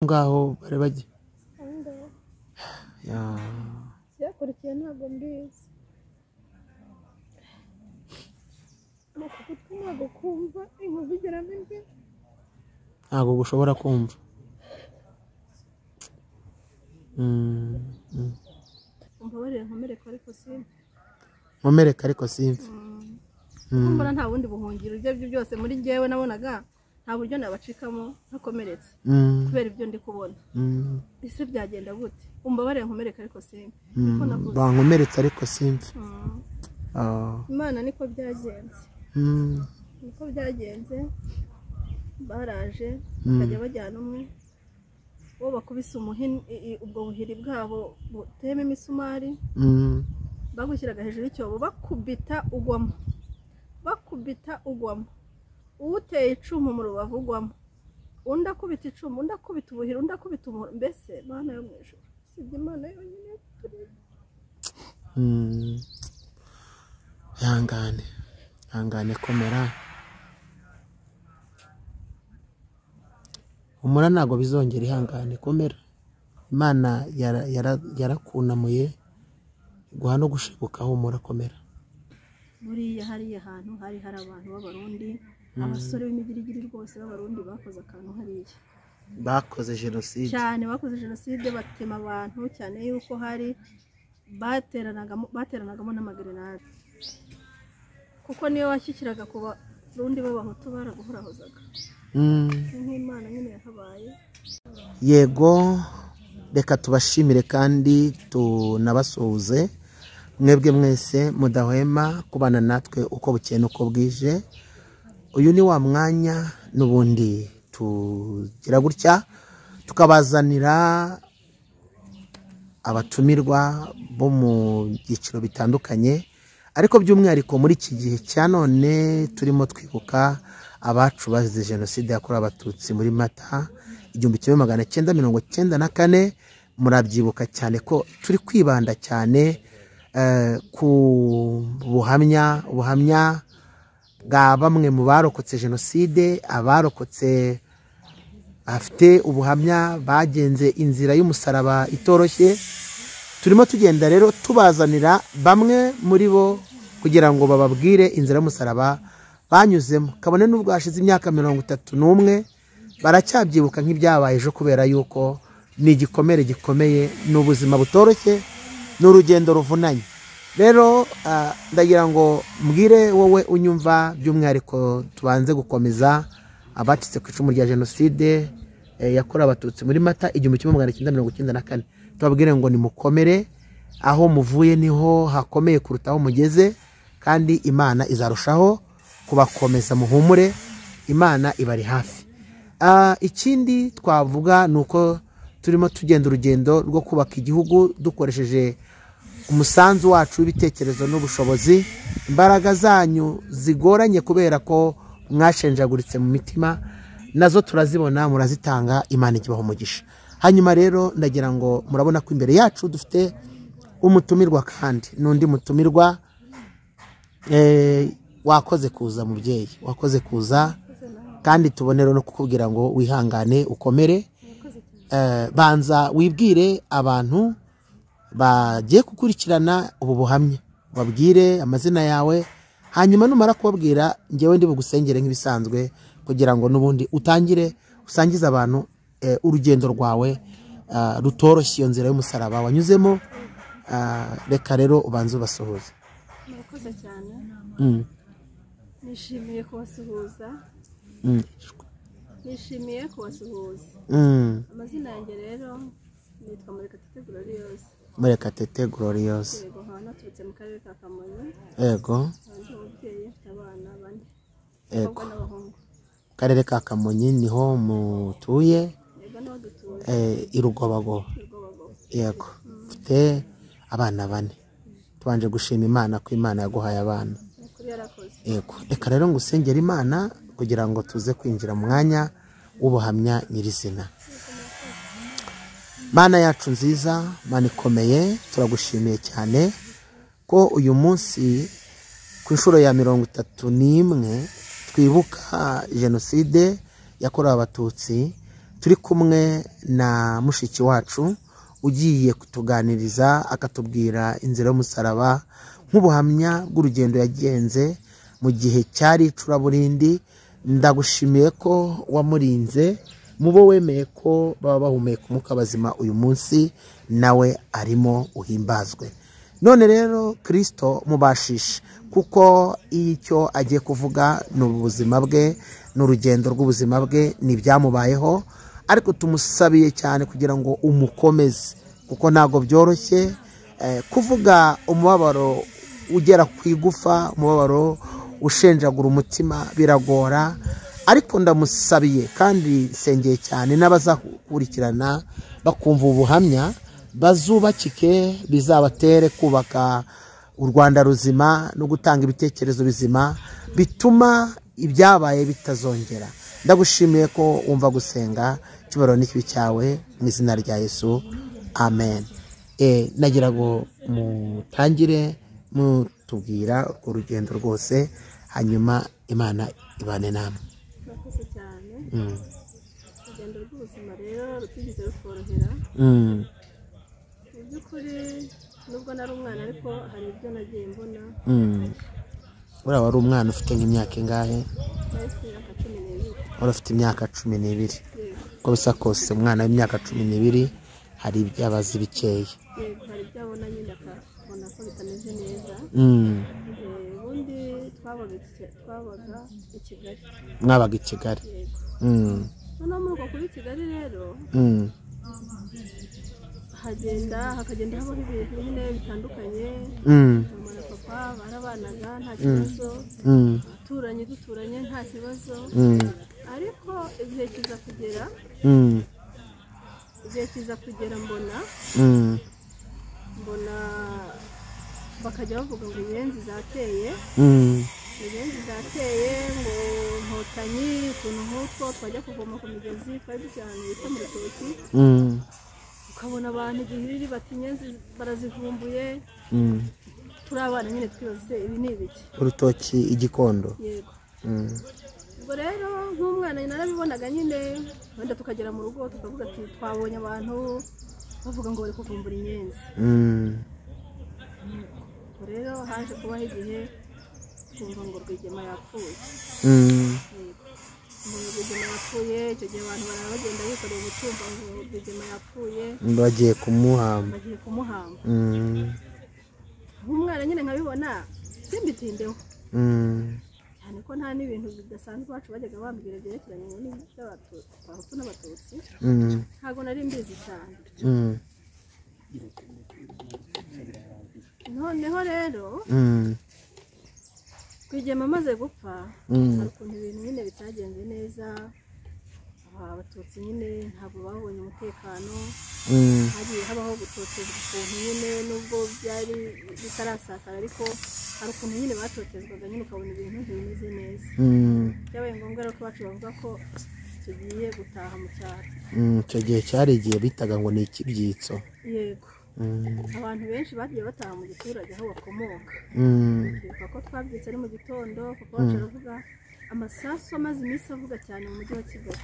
Ngaho bari bagiye. Aho ngaho. Ya. Icyakurikiye ntabwo mbizi. Uku gutwi ntabwo kumva, inkovu igeramo imbere. Ntabwo gushobora kumva. Umbabarire nkomereke ariko simve. Nkomereke ariko simve. Kuko mbona nta bundi buhungiro, ibyo aribyo byose muri njyewe nabonaga nta buryo nabacikamo ntakomeretse kubera ibyo ndi kubona. Ese byagenda gute? Umbabarire nkomereke ariko simve. Niko navuze. Bankomeretse ariko simve. Imana niko byagenze. Niko byagenze, baraje bakajya bajyana umwe, bo bakubise umuhini, ubwo buhiri bwabo buteyemo imisumari, bagushyiraga hejuru y'icyobo, bakubita ugwamo, bakubita ugwamo, uwuteye icumu mu rubavu ugwamo, undi akubita icumu, undi akubita ubuhiri, undi akubita umuhoro, mbese Mana yo mu ijuru, usibye Imana yonyine turi. Ihangane, ihangane, komera. Humura ntabwo bizongera, ihangane, komera. Imana yarakunamuye guha no gushibuka, humura, komera. Buriya hariya hantu hari hari abantu b'Abarundi, abasore b'imigirigiri rwose b'Abarundi bakoze akantu hariya. Bakoze jenoside. Cyane, bakoze jenoside, batema abantu cyane yuko hari bateranagamo n'amagrenade. Kuko niyo washyikiraga ku Barundi b'Abahutu baraguhorahozaga. Nk'Imana nyine yahabaye. Yego, reka tubashimire kandi tunabasuhuze mwebwe mwese mudahwema kubana natwe uko bukeye n'uko bwije. Uyu ni wa mwanya n'ubundi tugira gutya tukabazanira abatumirwa bo mu byiciro bitandukanye, ariko by'umwihariko muri iki gihe cya none turimo twibuka abacu bazize jenoside yakorewe Abatutsi muri Mata 1994. Murabyibuka cyane ko turi kwibanda cyane ku buhamya bwa bamwe mu barokotse jenoside, abarokotse bafite ubuhamya bagenze inzira y'umusaraba itoroshye. Turimo tugenda rero tubazanira bamwe muri bo kugira ngo bababwire inzira y'umusaraba banyuzemo, kabone n'ubwo hashize imyaka 31 baracyabyibuka nk'ibyabaye ejo, kubera yuko ni igikomere gikomeye, ni ubuzima butoroshye, ni urugendo ruvunanye. Rero ndagira ngo mbwire wowe unyumva, by'umwihariko tubanze gukomeza abacitse ku icumu rya jenoside yakorewe Abatutsi muri Mata 1994, tubabwire ngo nimukomere, aho muvuye niho hakomeye kuruta aho mugeze, kandi Imana izarushaho kubakomeza, muhumure, Imana ibari hafi. Ikindi twavuga ni uko turimo tugenda urugendo rwo kubaka igihugu dukoresheje umusanzu wacu w'ibitekerezo n'ubushobozi. Imbaraga zanyu zigoranye kubera ko mwashenjaguritse mu mitima, nazo turazibona, murazitanga, Imana ikibaha umugisha. Hanyuma rero ndagira ngo murabona ko imbere yacu dufite umutumirwa, kandi n'undi mutumirwa. Wakoze kuza mubyeyi, wakoze kuza, kandi tubonero no kukubwira ngo wihangane, ukomere. Banza wibwire abantu bagiye gukurikirana ubu buhamya, babwire amazina yawe, hanyuma numara kubabwira njyewe ndi bugusengere nk'ibisanzwe, kugira ngo n'ubundi utangire usangize abantu urugendo rwawe rutoroshye, iyo nzira y'umusaraba wanyuzemo. Reka rero ubanze ubasuhuze. Murakoze cyane. Nishimiye kubasuhuza. Nishimiye kubasuhuza. Amazina yanjye rero nitwa Murekatete Gloriose. Murekatete Gloriose. Yego, nkaba naturutse mu karere ka Kamonyi. Yego. Ndi umubyeyi, mfite abana bane. Yego. Abakobwa n'abahungu. Karere ka Kamonyi niho mutuye? Yego, niho dutuye. I Rugobagoba. Rugobagoba. Yego. Mfite abana bane. Tubanje gushima Imana ko Imana yaguhaye abana. Ukuri yarakoze. Yego. Reka rero ngusengere Imana kugira ngo tuze kwinjira mu mwanya w'ubuhamya nyirizina. Mana yacu nziza, Mana ikomeye, turagushimiye cyane ko uyu munsi ku nshuro ya 31 twibuka jenoside yakorewe Abatutsi. Turi kumwe na mushiki wacu ugiye kutuganiriza akatubwira inzira y'umusaraba nk'ubuhamya bw'urugendo yagenze mu gihe cyari icuraburindi. Ndagushimiye ko wamurinze mubo wemeye ko baba bahumeka umwuka bazima uyu munsi, nawe arimo uhimbazwe. None rero Kristo mubashishe, kuko icyo agiye kuvuga ni ubuzima bwe, n'urugendo rw'ubuzima bwe, ni ibyamubayeho, ariko tumusabiye cyane kugira ngo umukomeze, kuko ntabwo byoroshye kuvuga umubabaro ugera ku igufa, umubabaro ushenjagura umutima, biragora. Ariko ndamusabiye kandi nsengeye cyane n'abazakurikirana bakumva ubuhamya, bazubakike, bizabatere kubaka u Rwanda ruzima no gutanga ibitekerezo bizima bituma ibyabaye bitazongera. Ndagushimiye ko wumva gusenga, icyubahiro n'ikibi cyawe mu izina rya Yesu, amen. Nagira ngo mutangire mutubwira urwo rugendo rwose, hanyuma Imana ibane namwe. Murakoze cyane. Urugendo rw'ubuzima rero rutigeze rutworohera. Mu by'ukuri nubwo nari umwana ariko hari ibyo nagiye mbona. Uriya wari umwana ufite nk'imyaka ingahe? Nari mfite imyaka 12. Wari ufite imyaka 12. Uko bisa kose umwana w'imyaka 12 hari ibyo aba azi bikeya. Yego, hari ibyo abona nyine akabona ko bitameze neza. Ubundi twabaga i Kigali. Mwabaga i Kigali. Yego. Noneho muri uko kuba i Kigali rero hakagenda habaho ibintu nyine bitandukanye. Mama na papa barabanaga nta kibazo, abaturanyi duturanye nta kibazo, ariko igihe kiza kugera, mbona bakajya bavuga ngo inyenzi zateye, ngo inkotanyi, utuntu nk'utwo. Twajya kuvoma ku migezi, twari dufite ahantu bita mu rutoki, ukabona abantu igihiriri bati inyenzi barazivumbuye. Turi abana nyine twibaze ibi ni ibiki. Urutoki igikondo. Yego. Ubwo rero nk'umwana narabibonaga nyine, wenda tukagera mu rugo tukavuga ati twabonye abantu bavuga ngo bari kuvumbura inyenzi. Ubwo rero haje kubaho igihe twumva ngo Rwigema yapfuye. Rwigema yapfuye, icyo gihe abantu barara bagenda bikoreye umutumba ngo Rwigema yapfuye, bagiye kumuhamba. Nk'umwana nyine nkabibona simbitindeho cyane ko nta n'ibintu bidasanzwe iwacu bajyaga bambwira byerekeranye n'iby'Abahutu n'Abatutsi, ntabwo nari mbizi cyane. Noneho rero Rwigema amaze gupfa, hari ukuntu ibintu nyine bitagenze neza. Abatutsi nyine ntabwo babonye umutekano, hagiye habaho gutotezwa ukuntu nyine, nubwo byari bitarasakara ariko hari ukuntu nyine batotezwaga nyine, ukabona ibintu ntibimeze neza. Byabaye ngombwa rero ko iwacu bavuga ko tugiye gutaha mu cyaro. Icyo gihe cyari igihe bitaga ngo ni ikibyitso. Yego. Abantu benshi bagiye bataha mu giturage aho bakomoka. Bivuga ko twabyutse ari mu gitondo, papa wacu aravuga amasasu amaze iminsi avuga cyane mu mujyi wa Kigali.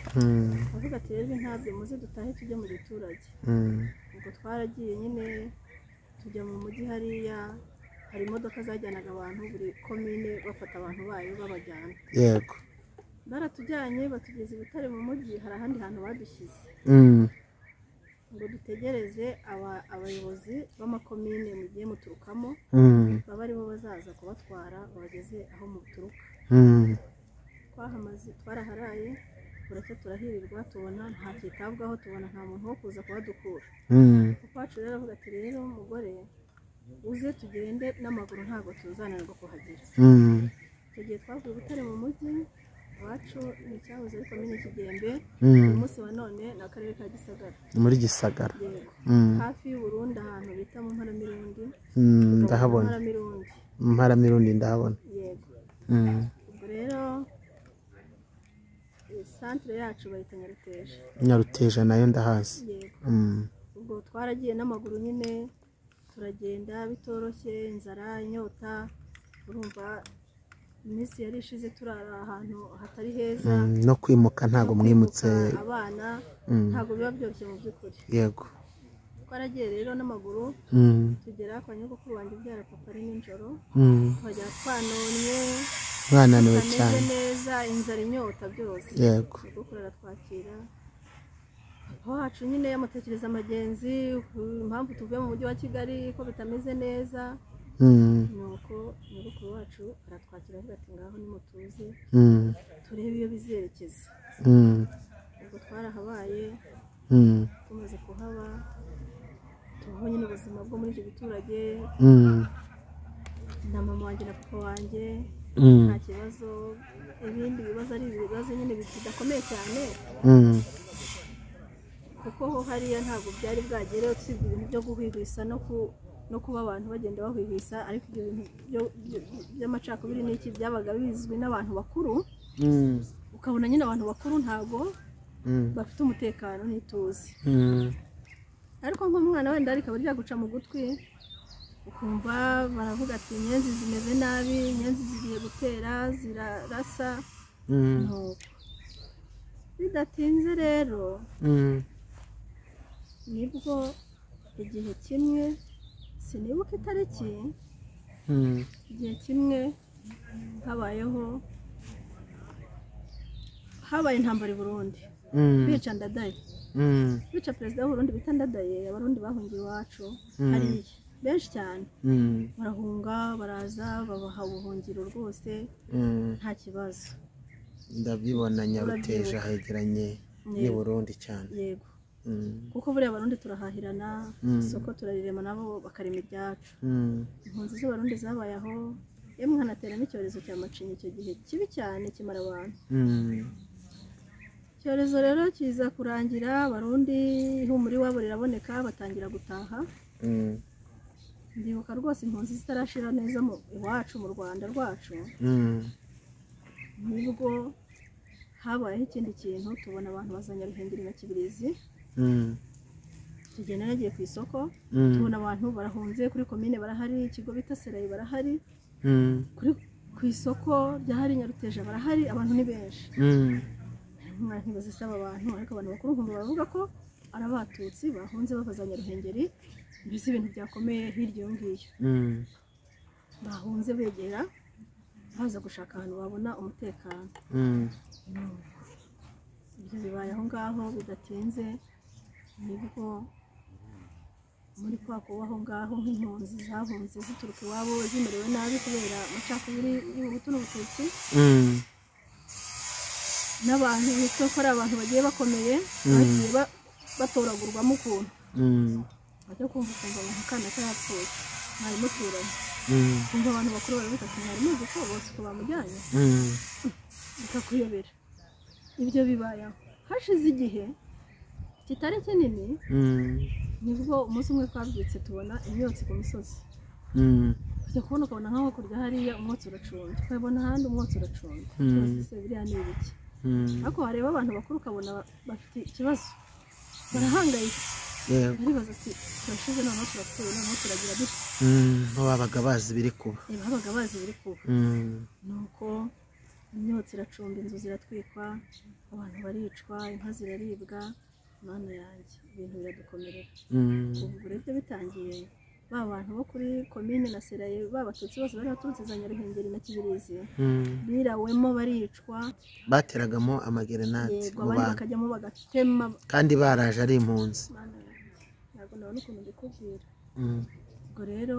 Avuga ati rero ntabyo muze dutahe tujye mu giturage. Ubwo twaragiye nyine tujya mu mujyi, hariya hari imodoka zajyanaga abantu buri komine bafata abantu bayo babajyana. Yego. Baratujyanye batugeza i Butare mu mujyi, hari ahandi hantu badushyize ngo dutegereze abayobozi b'amakomine mugiye muturukamo, baba aribo bazaza kubatwara babageze aho muturuka. Twahamaze twaraharaye, buracya turahirirwa, tubona nta cyitabwaho, tubona nta muntu wo kuza kuhadukura. Papa wacu rero aravuga ati rero mugore uze tugende n'amaguru ntabwo tuzananirwa kuhagera. Icyo gihe twavuye i Butare mu mujyi, iwacu ni icyahoze ari komine Kigembe, uyu munsi wa none ni akarere ka Gisagara. Muri Gisagara. Yego. Hafi y'Uburundi ahantu bita mu Mparamirundi. Ndahabona. Mparamirundi ndahabona. Yego. Ubwo rero centre yacu bayita Nyaruteja. Nyaruteja nayo ndahazi. Yego. Ubwo twaragiye n'amaguru nyine, turagenda bitoroshye, inzara, inyota, urumva Iminsi yari ishize turara ahantu hatari heza. No kwimuka ntago mwimutse abana, ntago biba byoroshye mu by'ukuri. Yego. Twaragiye rero n'amaguru tugera kwa nyogokuru wanjye ubyara papa ari nijoro. Twajya twanonye, mwananiwe cyane neza, inzara inyota byose. Yego. Nyogokuru aratwakira. Papa wacu nyine yamutekereza amagenzi, impamvu tuvuye mu mujyi wa Kigali ko bitameze neza. Nuko nyogokuru wacu aratwakira avuga ati ngaho nimutuze turebe iyo bizerekeza. Ubwo twarahabaye, tumaze kuhaba tubaho nyine ubuzima bwo muri icyo giturage. Na mama wanjye na papa wanjye nta kibazo, ibindi bibazo ari ibibazo nyine bidakomeye cyane. Kuko ho hariya ntabwo byari bwagere, usibye ibintu byo guhwihwisa no kuba abantu bagenda bahwihwisa, ariko ibyo bintu by'amacakubiri n'iki byabaga bizwi n'abantu bakuru. Ukabona nyine abantu bakuru ntabwo bafite umutekano n'ituze. Ariko nk'umwana wenda rikaba ryaguca mu gutwi, ukumva baravuga ati inyenzi zimeze nabi, inyenzi zigiye gutera, zirarasa. Bidatinze rero nibwo igihe kimwe, sinibuka itariki, igihe kimwe habaye intambara i Burundi. Bica Ndadaye, bica perezida w'u Burundi bita Ndadaye. Abarundi bahungiye iwacu hariya benshi cyane, barahunga baraza babaha ubuhungiro rwose nta kibazo. Ndabibona Nyaruteja hegeranye n'i Burundi cyane. Yego. Kuko buriya Abarundi turahahirana, isoko turarirema nabo bakarema ibyacu. Impunzi z'Abarundi zabaye aho, yemwe hanatera n'icyorezo cya macinya icyo gihe kibi cyane kimara abantu. Icyorezo rero kiza kurangira, Abarundi ihumure iwabo riraboneka, batangira gutaha. Ndibuka rwose impunzi zitarashira neza iwacu mu Rwanda rwacu. Nibwo habayeho ikindi kintu, tubona abantu bazanya Ruhengeri na Kibirizi. Tugenda nagiye ku isoko, tubona abantu barahunze kuri komine barahari, ikigo bita Serayi barahari, ku isoko ryahari Nyaruteja barahari, abantu ni benshi. Nkibaza isaba abantu, ariko abantu bakuru nkumva baravuga ko ari abatutsi bahunze bavazanya Ruhengeri, mbese ibintu byakomeye hirya iyo ngiyo. Bahunze begera baza gushaka ahantu babona umutekano. Ibyo bibaye aho ngaho bidatinze, nibwo muri kwa kuba aho ngaho nk'impunzi zahunze zituruka iwabo zimerewe nabi kubera amacakubiri y'ubuhutu n'ubututsi. N'abantu bitwa ko ari abantu bagiye bakomeye, bagiye batoragurwamo ukuntu. Bajya kumva ukumva abantu akana karapfuye, mwari muturanye. Kumva abantu bakuru baravuga ati mwari muzi ko bose uko bamujyanye, bikakuyobera. Ibyo bibaye aho hashize igihe kitari kinini, nibwo umunsi umwe twabyutse tubona imyotsi ku misozi. Tujya kubona ukabona nkaho hakurya hariya umwotsi uracumba, tukabona ahandi umwotsi uracumba. Twese biriya ni ibiki? Ariko wareba abantu bakuru ukabona bafite ikibazo, barahangayitse. Baribaza ati turashize noneho turapfuye, noneho turagira dute? Babaga bazi ibiri kuba. Babaga bazi ibiri kuba. Nuko imyotsi iracumba, inzu ziratwikwa, abantu baricwa, inka ziraribwa. Mana yanjye, ibintu biradukomerera. Ubu rero bitangiye, ba bantu bo kuri komine na Seraye, ba batutsi bose bari baturutse za Nyaruhengeri na Kibirizi, birawemo baricwa. Bateragamo amagerenade mu bantu, bakajyamo bagatema, kandi baraje ari impunzi. Ntabwo nabona ukuntu mbikubwira. Ubwo rero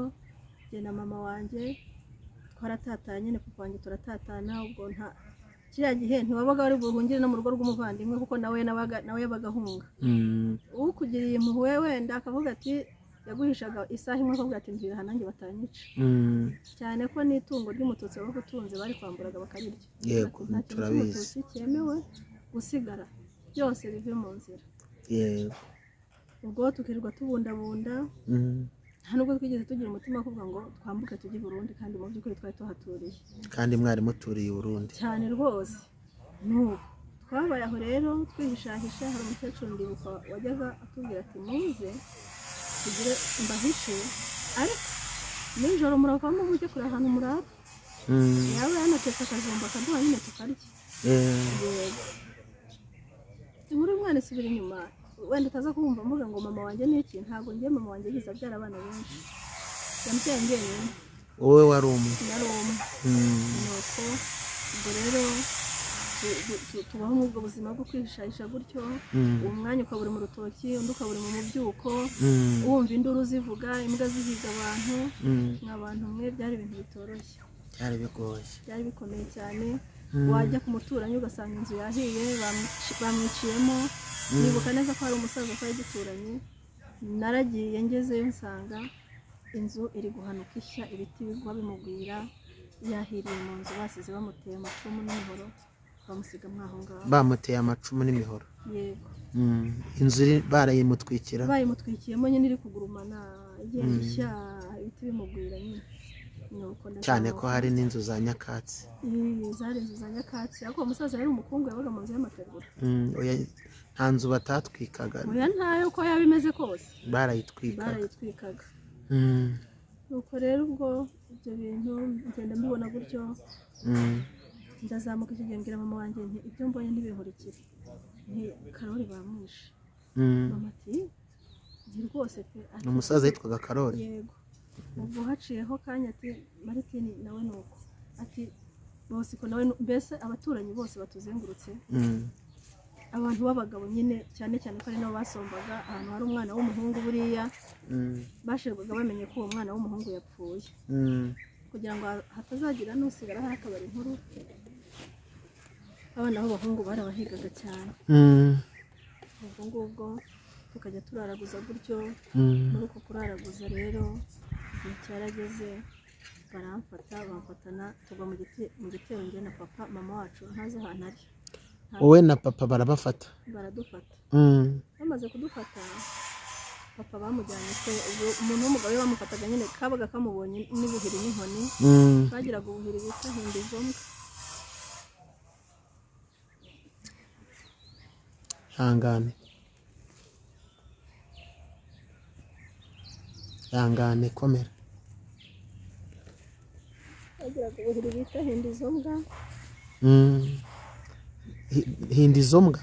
jye na mama wanjye twaratatanye, na papa wanjye turatatana. Ubwo nta kiriya gihe ntiwabaga wari buhungire no mu rugo rw'umuvandimwe, kuko nawe yabaga ahunga. Ukugiriye impuhwe wenda akavuga ati yaguhishaga isaha imwe, akavuga ati mvira aha nanjye batanyica. Cyane ko n'itungo ry'umututsi wabaga utunze bari kwamburaga bakarirya. Yego, turabizi. Cyemewe gusigara byose bive mu nzira. Yego. Ubwo tukirirwa tubundabunda, nta nubwo twigeze tugira umutima kuvuga ngo twambuke tujye i Burundi, kandi mu by'ukuri twari tuhaturiye. Kandi mwari muturiye i Burundi cyane rwose. Nubu twabaye aho rero twihishahisha. Hari umukecuru ndibuka wajyaga atubwira ati muze tugire mbahishe, ariko nijoro muravamo mujye kure ahantu murara. Yaba yanatetse akajumba akaduha nyine tukarya. Inkuru y'umwana isubira inyuma, wenda utaza kumva mvuga ngo mama wanjye ni iki, ntabwo njye mama wanjye yigize abyara abana benshi, yambyaye njyenyine. Wowe wari umwe? Nari umwe. Nuko ubwo rero tubaho muri ubwo buzima bwo kwihishahisha gutyo, uwo mwanya ukaba uri mu rutoki, undi ukaba uri mu mubyuko, wumva induru zivuga, imbwa zihiga abantu, nk'abantu mwe byari ibintu bitoroshye. Byari bigoye. Byari bikomeye cyane. Wajya ku muturanyi ugasanga inzu yahiye, bamwiciyemo. Nibuka neza ko hari umusaza twari duturanye, naragiye ngezeyo nsanga inzu iri guhanuka ishya, ibiti bigwa bimugwira, yahiriye mu nzu, basize bamuteye amacumu n'imihoro, bamusiga mwaho ngaho. Bamuteye amacumu n'imihoro? Yego. Inzu barayimutwikira? Bayimutwikiyemo nyine, iri kugurumana igenda ishya, ibiti bimugwira nyine. Cyane ko hari n'inzu za nyakatsi. Zari inzu za nyakatsi, ariko uwo musaza yari umukungu, yabaga mu nzu y'amategura. Nta nzu batatwikaga. Oya ntayo, uko yaba imeze kose barayitwikaga. Nuko rero ubwo ibyo bintu ngenda mbibona gutyo, ndazamuka icyo gihe mbwira mama wanjye nti ibyo mbonye ntibinkurikire, nti Karori bamwishe. Mama ati nti rwose pe. Umusaza yitwaga Karori? Yego. Ubwo haciyeho kanya ati Maritini nawe nuko, ati Bosiko nawe, mbese abaturanyi bose batuzengurutse, abantu b'abagabo nyine cyane cyane ko ari nabo basombaga ahantu hari umwana w'umuhungu, buriya bashirwaga bamenye ko uwo mwana w'umuhungu yapfuye, kugira ngo hatazagira n'usigara hakabara inkuru. Abana b'abahungu barabahigaga cyane. Ubwo ngubwo tukajya turaraguza gutyo. Muri uko kuraraguza rero igihe cyarageze baramfata, bamfatana tugwa mu gitero njye na papa. Mama wacu ntazi ahantu ari. Wowe na papa barabafata? Baradufata. Bamaze kudufata papa bamujyanye kwe. Umuntu w'umugabo we bamufataga nyine, kabaga kamubonye n'ubuhiri n'inkoni, bagiraga ubuhiri bita hinda izo mbwa. Ihangane, ihangane, komera. Bagiraga ubuhiri bita hinda izo mbwa. Hinda izo mbwa?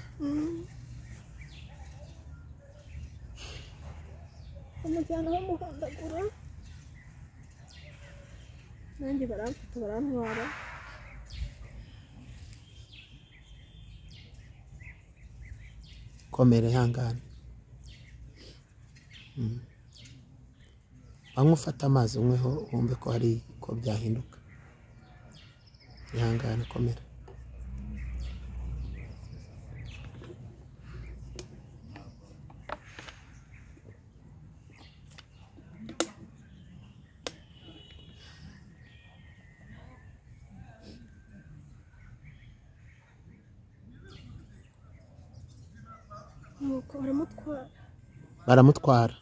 Bamujyana bamuhondagura, nanjye baramfata barantwara. Komera, ihangane. Banywe, ufate amazi unyweho wumve ko hari ko byahinduka. Ihangane, komera. Nuko baramutwara. Baramutwara.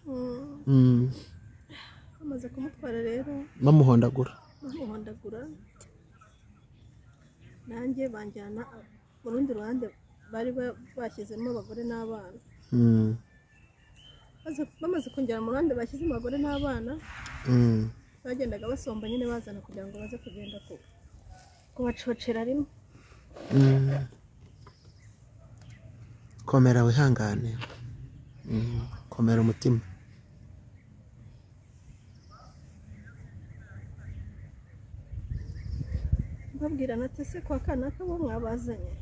Bamaze kumutwara rero bamuhondagura. Bamuhondagura, nanjye banjyana mu rundi ruhande bari bashyizemo abagore n'abana. Bamaze kongera mu ruhande bashyizemo abagore n'abana, bagendaga basomba nyine bazana kugira ngo baze kugenda kubacocera rimwe. Komera, wihangane. Komera umutima. Mbabwira nati se kwa kanaka bo mwabazanye?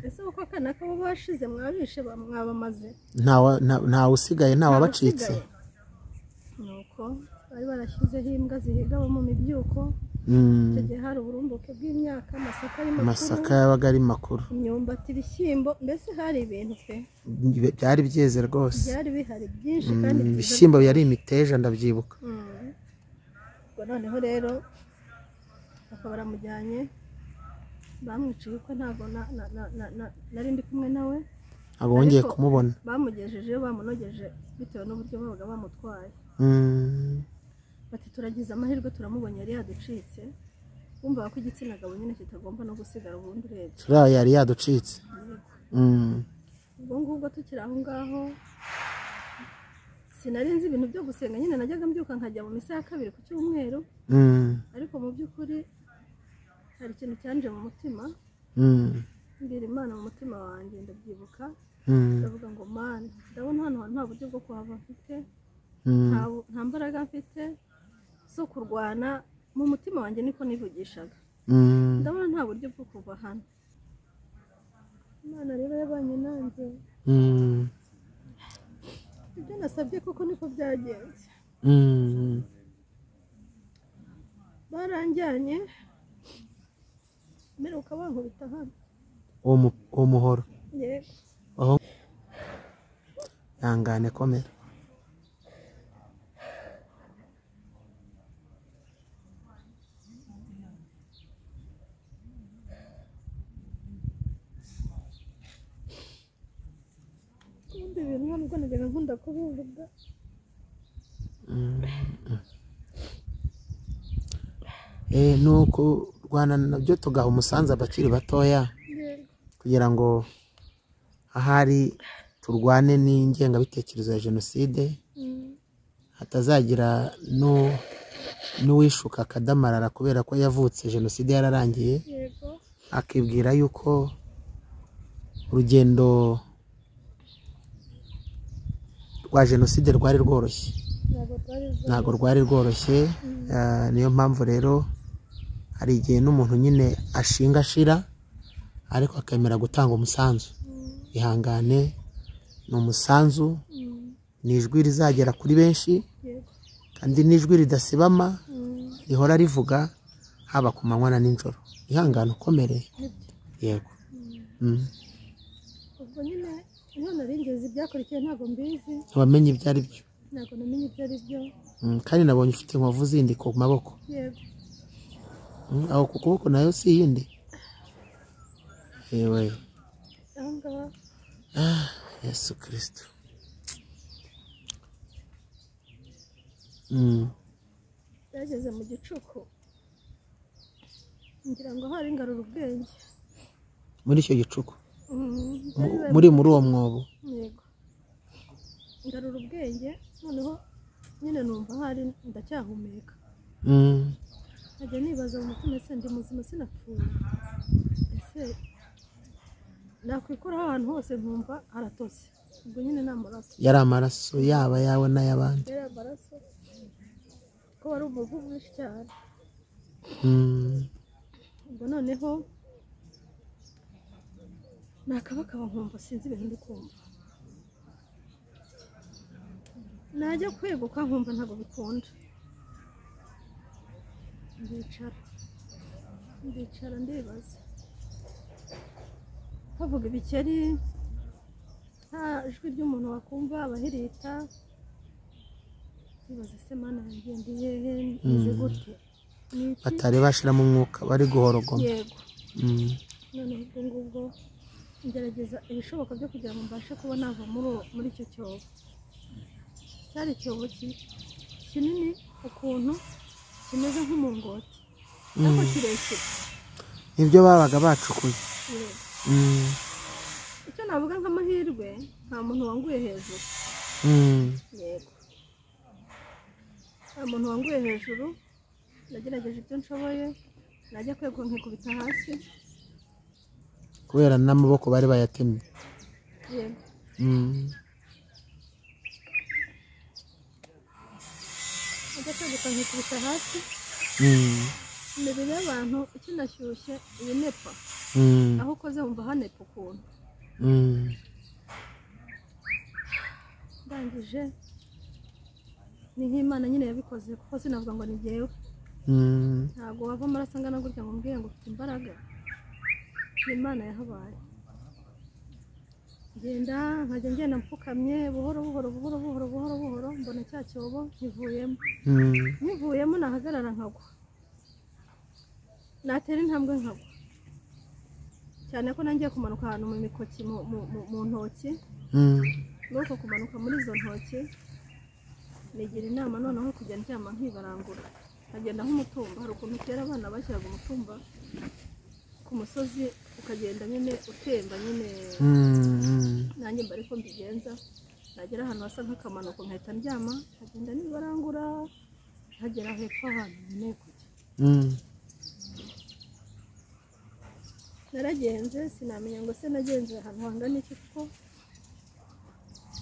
Ese kwa kanaka bo bashize mwabishe mwabamaze? Ntawe usigaye, ntawe wabacitse. Nuko bari barashyizeho imbwa zihiga bo mu mibyuko. Icyo gihe hari uburumbuke bw'imyaka, amasaka ari makuru, amasaka yabaga ari makuru, imyumbati, ibishyimbo, mbese hari ibintu pe byari byeze rwose, byari bihari byinshi kandi byiza. Ibishyimbo yari imiteja, ndabyibuka. Ubwo noneho rero papa baramujyanye, bamwiciye ko ntabwo nari ndi kumwe nawe, ntabwo wongeye kumubona. Bamugejeje bamunogeje bitewe n'uburyo babaga bamutwaye. Bati turagize amahirwe turamubonye, yari yaducitse. Bumvaga ko igitsina gabo nyine kitagomba no gusigara ubundi urebye. Turiya yari yaducitse. Ubwo ngubwo tukiri aho ngaho Sinari nzi ibintu byo gusenga nyine, najyaga mbyuka nkajya mu misa ya kabiri ku cyumweru. Ariko mu by'ukuri hari ikintu cyanje mu mutima. Mbwira Imana mu mutima wanjye, ndabyibuka. Ndavuga ngo Mana, ndabona hano hantu nta buryo bwo kuhava mfite, nta mbaraga mfite zo kurwana. Mu mutima wanjye niko nivugishaga, ndabona nta buryo bwo kuva hano. Imana rero yabanye nanjye. Ibyo nasabye koko niko byagenze. Baranjyanye mperuka bankubita hano. Uwo muhoro? Yego. Ihangane, komera. Ubundi ibintu hano ubwo najyaga nkunda kubivuga. Ni ukurwana nabyo tugaha umusanzu abakiri batoya, kugira ngo ahari turwane n'ingengabitekerezo ya jenoside, hatazagira n'uwishuka akadamarara kubera ko yavutse jenoside yararangiye, akibwira yuko urugendo rwa jenoside rwari rworoshye. Ntabwo rwari rworoshye. Niyo mpamvu rero hari igihe n'umuntu nyine ashinga ashira, ariko akemera gutanga umusanzu. Ihangane, ni umusanzu, ni ijwi rizagera kuri benshi, kandi n'ijwi ridasibama, rihora rivuga haba ku manywa na nijoro. Ihangane, ukomere. Yego. Ubwo nyine niho nari ngeze, ibyakurikiye ntabwo mbizi. Wamenye ibyo ari byo? Ntabwo namenye ibyo ari byo. Kandi nabonye ufite inkovu zindi ku maboko. Yego. Aho ku kuboko nayo si iyindi. Yewe. Yesu Kristo. Byageze mu gicuku ngira ngo hari ngarura ubwenge. Muri icyo gicuku? Muri uwo mwobo? Yego. Ngarura ubwenge, noneho nyine numva hari ndacyahumeka. Nkajya nibaza mu mutima, ese ndi muzima sinapfuye? Ese nakwikoraho ahantu hose nkumva haratose? Ubwo nyine ni amaraso. Yari amaraso yaba yawe n'ay'abandi? Yari amaraso, ko wari umuvu mwinshi cyane. Ubwo noneho nakabakaba nkumva sinzi ibintu ndi kumva. Najya kweguka nkumva ntabwo bikunda. Ndicara ndibaza. Havuga ibikeri, nta jwi ry'umuntu wakumva, abahirita. Ndibaza se Mana yanjye ndi hehe, meze gute? Batari bashiramo umwuka, bari guhorogoma. Yego. Noneho ubwo ngubwo ngerageza ibishoboka byo kugira ngo mbashe kuba nava muri icyo cyobo. Cyari icyobo kinini ukuntu kimeze nk'umungoti, ariko kirekire. Nibyo babaga bacukuye. Icyo navuga nk'amahirwe, nta muntu wanguye hejuru. Yego. Nta muntu wanguye hejuru. Nagerageje ibyo nshoboye, najya kweguka nkikubita hasi. Kubera n'amaboko bari bayatemye. Yego. Najya kweguka nkikubita hasi. Imibiri y'abantu ikinashyushye ibinepa. Aho ukoze wumva hanepa ukuntu. Ndangije ni nk'Imana nyine yabikoze, kuko sinavuga ngo ni jyewe. Ntabwo wava amaraso angana gutya ngo umbwire ngo ufite imbaraga. Ni Imana yahabaye. Ngenda nkajya ngenda mpfukamye buhoro buhoro buhoro buhoro buhoro buhoro, mbona cya cyobo nkivuyemo. Nkivuyemo nahagarara nkagwa, natera intambwe nkagwa. Cyane ko nangiye kumanuka ahantu mu mikoki mu ntoki. Muri uko kumanuka muri izo ntoki nigira inama noneho kujya ndyama nkibarangura, nkagenda nk'umutumba. Hari ukuntu kera abana bashyiraga umutumba ku musozi ukagenda nyine utemba nyine. Nanjye mba ariko mbigenza, Nagera ahantu hasa nk'akamanuko nkahita ndyama, nkagenda nibarangura nkagera hepfo ahantu nkeneye kujya. Naragenze sinamenya ngo se nagenze ahantu hangana iki, kuko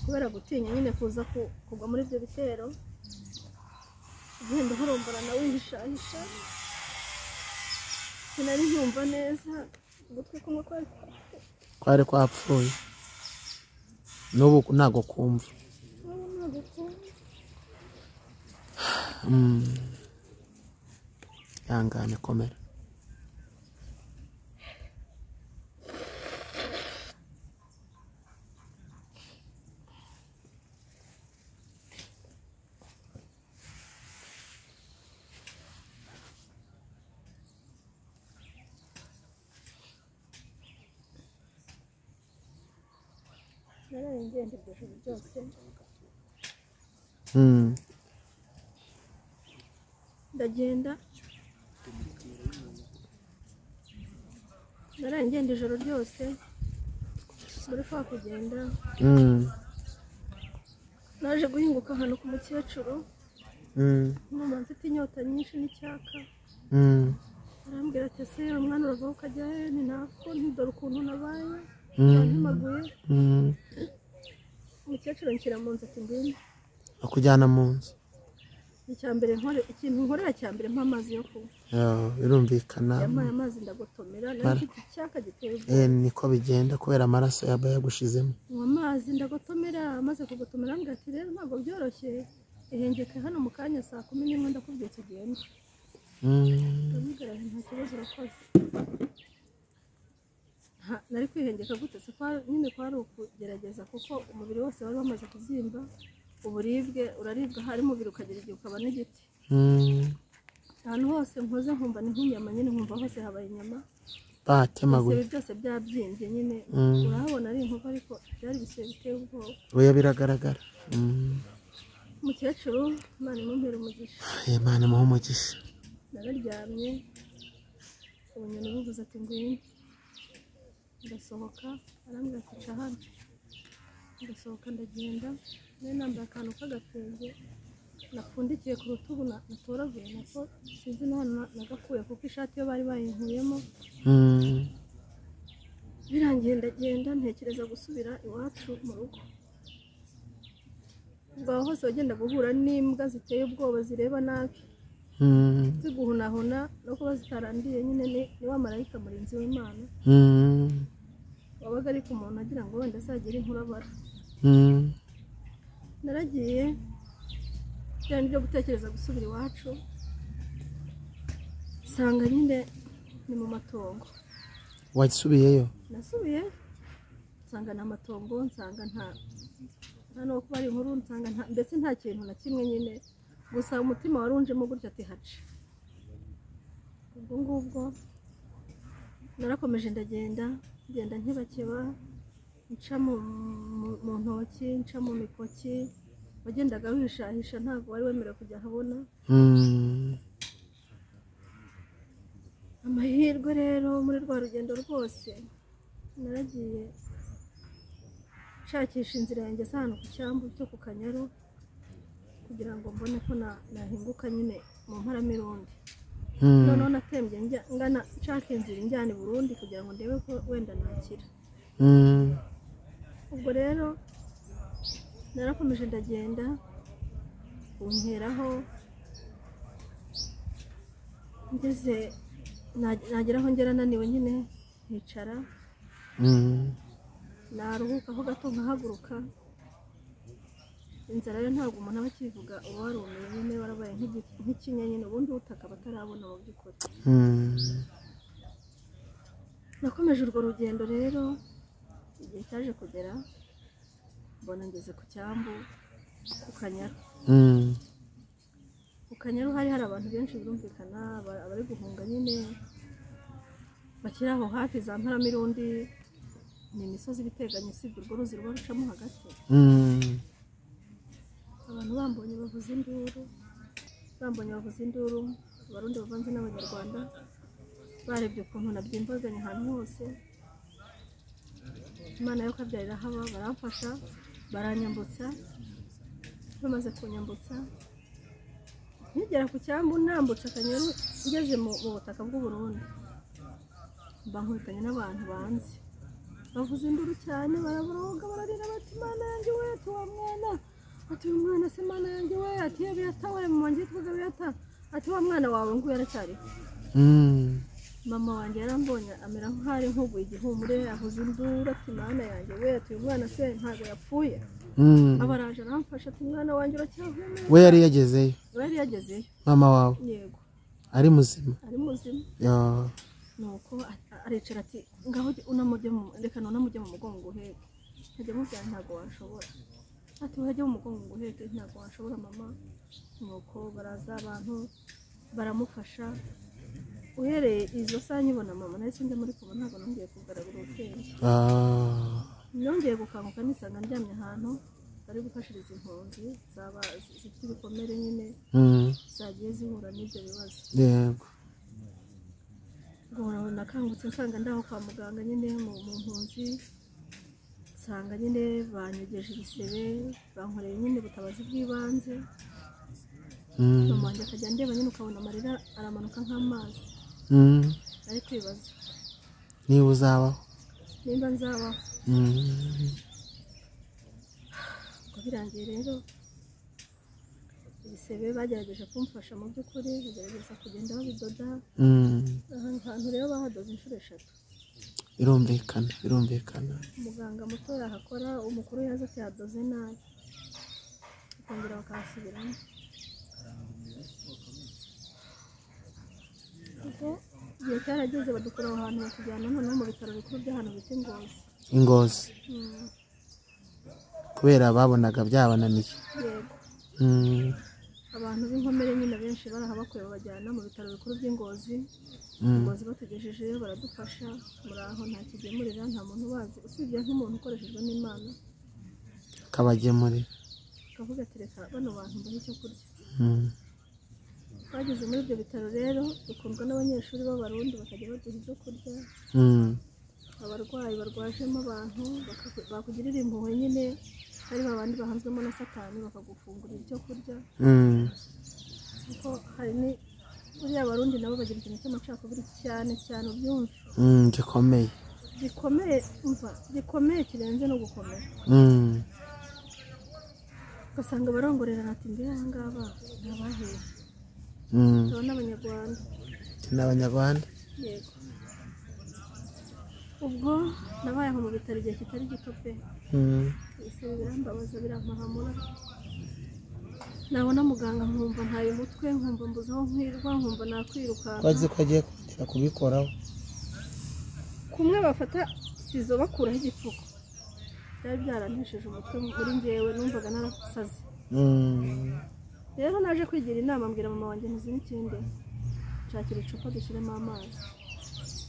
kubera gutinya nyine kuza kugwa muri ibyo bitero, ugenda uhoromborana wihishahisha. Sinari nkumva neza, ugutwi kumwe kwari kwapfuye, n'ubu ntago kumva. Ihangane, komera. Naraye ngenda iryo joro ryose. Ndagenda, naraye ngenda ijoro ryose muri kwa kugenda. Naje guhinguka ahantu ku mukecuru, numva mfite inyota nyinshi n'icyaka. Arambwira ati ese umwana urava ukajya he? Ni nako ntidore ukuntu nabaye ntimaguye. Umukecuru anshyira mu nzu ati ngwino. Akujyana mu nzu. Icyambere nkore ikintu nkorera cyambere mpa amazi yo kunywa. Birumvikana. Yampaye amazi ndagotomera, nari mfite icyaka giteye ubwoba. Niko bigenda kubera amaraso yaba yagushizemo. Nywa amazi ndagotomera, amaze kugotomera ambwira ati rero ntabwo byoroshye, ihengeke hano mu kanya saa 11 ndakubyutsa ugende. Ndamubwira nti nta kibazo urakoze. Nari kwihengeka gute se nyine kwari ukugerageza, kuko umubiri wose wari wamaze kubyimba, uburibwe uraribwa hari umubiri ukagira igihe ukaba n'igiti. Ahantu hose nkoze nkumva ni nk'inyama nyine, nkumva hose habaye inyama. Batemaguye. Ibisebe byose byabyimbye nyine, urahabona ari inkovu ariko byari ibisebe biteye ubwoba. Oya biragaragara. Umukecuru Imana imumpere umugisha. Imana imuhe umugisha. Nararyamye, ubunyoni buvuze ati ngwino. Ndasohoka, arambwira ati ca hano. Ndasohoka ndagenda, nari nambaye akantu k'agatenge napfundikiye ku rutugu natoraguye, nako sinzi n'ahantu nagakuye kuko ishati yo bari bayinkuyemo. Birangiye ndagenda ntekereza gusubira iwacu mu rugo. Ubwo aho hose wagenda guhura n'imbwa ziteye ubwoba zireba nabi, ziguhunahuna no kuba zitarandiye nyine, ni wa marayika murinzi w'Imana wabaga ariko umuntu agira ngo wenda azagere inkurabara. Naragiye byari byo gutekereza gusubira iwacu, nsanga nyine ni mu matongo. Wasubiyeyo? Nasubiye nsanga ni amatongo, nsanga nta no kuba ari inkuru, nsanga ndetse nta kintu na kimwe nyine, gusa umutima warunjemo gutya ati hace. Ubwo ngubwo narakomeje ndagenda, ngenda nkibakeba, nca mu ntoki, nca mu mikoki, wagendaga wishahisha ntabwo wari wemerewe kujya ahabona. Amahirwe rero muri rwa rugendo rwose naragiye nshakisha inzira yanjye ahantu ku cyambu cyo ku Kanyaru, kugira ngo mbone ko nahinguka nyine mu Mparamirundi. Noneho natembye ngana nshaka inzira injyana i Burundi kugira ngo ndebe ko wenda nakira. Ubwo rero narakomeje ndagenda, bunkeraho ngeze nageraho ngera naniwe nyine nkicara, naruhukaho gato nkahaguruka. Inzara yo ntabwo umuntu aba akivuga, uba warumiye nyine, warabaye nk'ikinya nyine, ubundi ubutaka batarabona mu by'ukuri. Nakomeje urwo rugendo rero, igihe cyaje kugera mbona ngeze ku cyambu ku Kanyaru. Ku Kanyaru hari abantu benshi birumvikana, abari guhunga nyine bakiri aho hafi za Mparamirundi, ni imisozi ibiteganye usibye urwo ruzi ruba rucamo hagati. Abantu bambonye bavuza induru, Abarundi bavanze n'Abanyarwanda, barebye ukuntu nabyimbaganye ahantu hose. Imana yo kabyarira haba, baramfasha, Baranyambutsa, bamaze kunyambutsa nkigera ku cyambu nambutse Akanyaru ngeze mu butaka bw'u Burundi, mba nkubitanye n'abantu banzi bavuza induru cyane, baraboroga bararira bati Mana yanjye we, ati wa mwana, ati uyu mwana se Mana yanjye we, ati ye Beyata we, mama wanjye yitwaga Beyata, ati wa mwana wawe nguyu aracyariho. Mama wanjye yarambonye amera nk'aho nkuguye igihumure, avuza induru ati Mana yanjye we, ati uyu mwana se ntabwo yapfuye. Abaraje aramfasha ati mwana wanjye uracyahumeka. We yari yagezeyo? We yari yagezeyo. Mama wawe? Yego. Ari muzima? Ari muzima. Nuko aricara ati ngaho unamujye reka nunamujye mu mugongo uheke. Nkajya mubwira ntabwo washobora. Ati wajya mu mugongo uheke ntabwo washobora mama. Nuko baraza abantu baramufasha. Uhereye izo saa nkibona mama nahise njya muri koma, ntabwo nongeye kugaragara ubwenge. Nongeye gukanguka nisanga ndyamye ahantu bari gufashiriza impunzi zaba zifite ibikomere nyine zagiye zihura n'ibyo bibazo. Yego. Ubwo nakangutse nsanga ndaho kwa muganga nyine mu mpunzi, nsanga nyine banyogeje ibisebe, bankoreye nyine ubutabazi bw'ibanze. Mama wanjye akajya ndeba nyine ukabona amarira aramanuka nk'amazi. Ari kwibaza niba uzabaho, nimba nzabaho. Ubwo birangiye rero ibisebe bagerageje kumfasha mu by'ukuri, bagerageza kugenda babidoda. Ahantu rero bahadoze inshuro 3. Birumvikana, birumvikana. Umuganga muto yahakora, umukuru yaza ati yadoze nabi, bakongera bakahasubiramo. Ubwo igihe cyarageze badukura aho hantu batujyana noneho mu bitaro bikuru by'ahantu bita Ingozi. Ingozi. Kubera babonaga byabananiye. Yego. Abantu b'inkomere nyine benshi barahabakuye babajyana mu bitaro bikuru by'Ingozi. Ingozi batugejejeyo baradufasha, muri aho nta kigemurira, nta muntu ubazi usibye nk'umuntu ukoreshejwe n'Imana akabagemurira, akavuga ati reka bano bantu mbahe icyo kurya. Bageze muri ibyo bitaro rero dukundwa n'abanyeshuri b'Abarundi bakajya baduha ibyo kurya. Abarwayi barwajemo abantu bakugirira impuhwe nyine, hari babandi bahanzwemo na Satani bakagufungurira icyo kurya. Kuko hari ni buriya Abarundi nabo bagira ikintu cy'amacakubiri cyane cyane, ubyumve. Gikomeye. Gikomeye, umva, gikomeye kirenze no gukomera. Ugasanga barongorerana ati mbe aha ngaba ni abahehe. Aba ni Abanyarwanda. Ni Abanyarwanda? Yego. Ubwo nabaye aho mu bitaro igihe kitari gito pe. Ibisebe birambabaza birampahamura. Nabona muganga nkumva ntaye umutwe, nkumva mbuze aho nkwirwa, nkumva nakwirukanka. Kwazi ko agiye kongera kubikoraho. Kumwe bafata sizo bakuraho igipfuko. Byari byarantesheje umutwe muri njyewe, numvaga narasaze. Rero naje kwigira inama mbwira mama wanjye ntuzi n'ikindi, nshakira icupa dushyiremo amazi.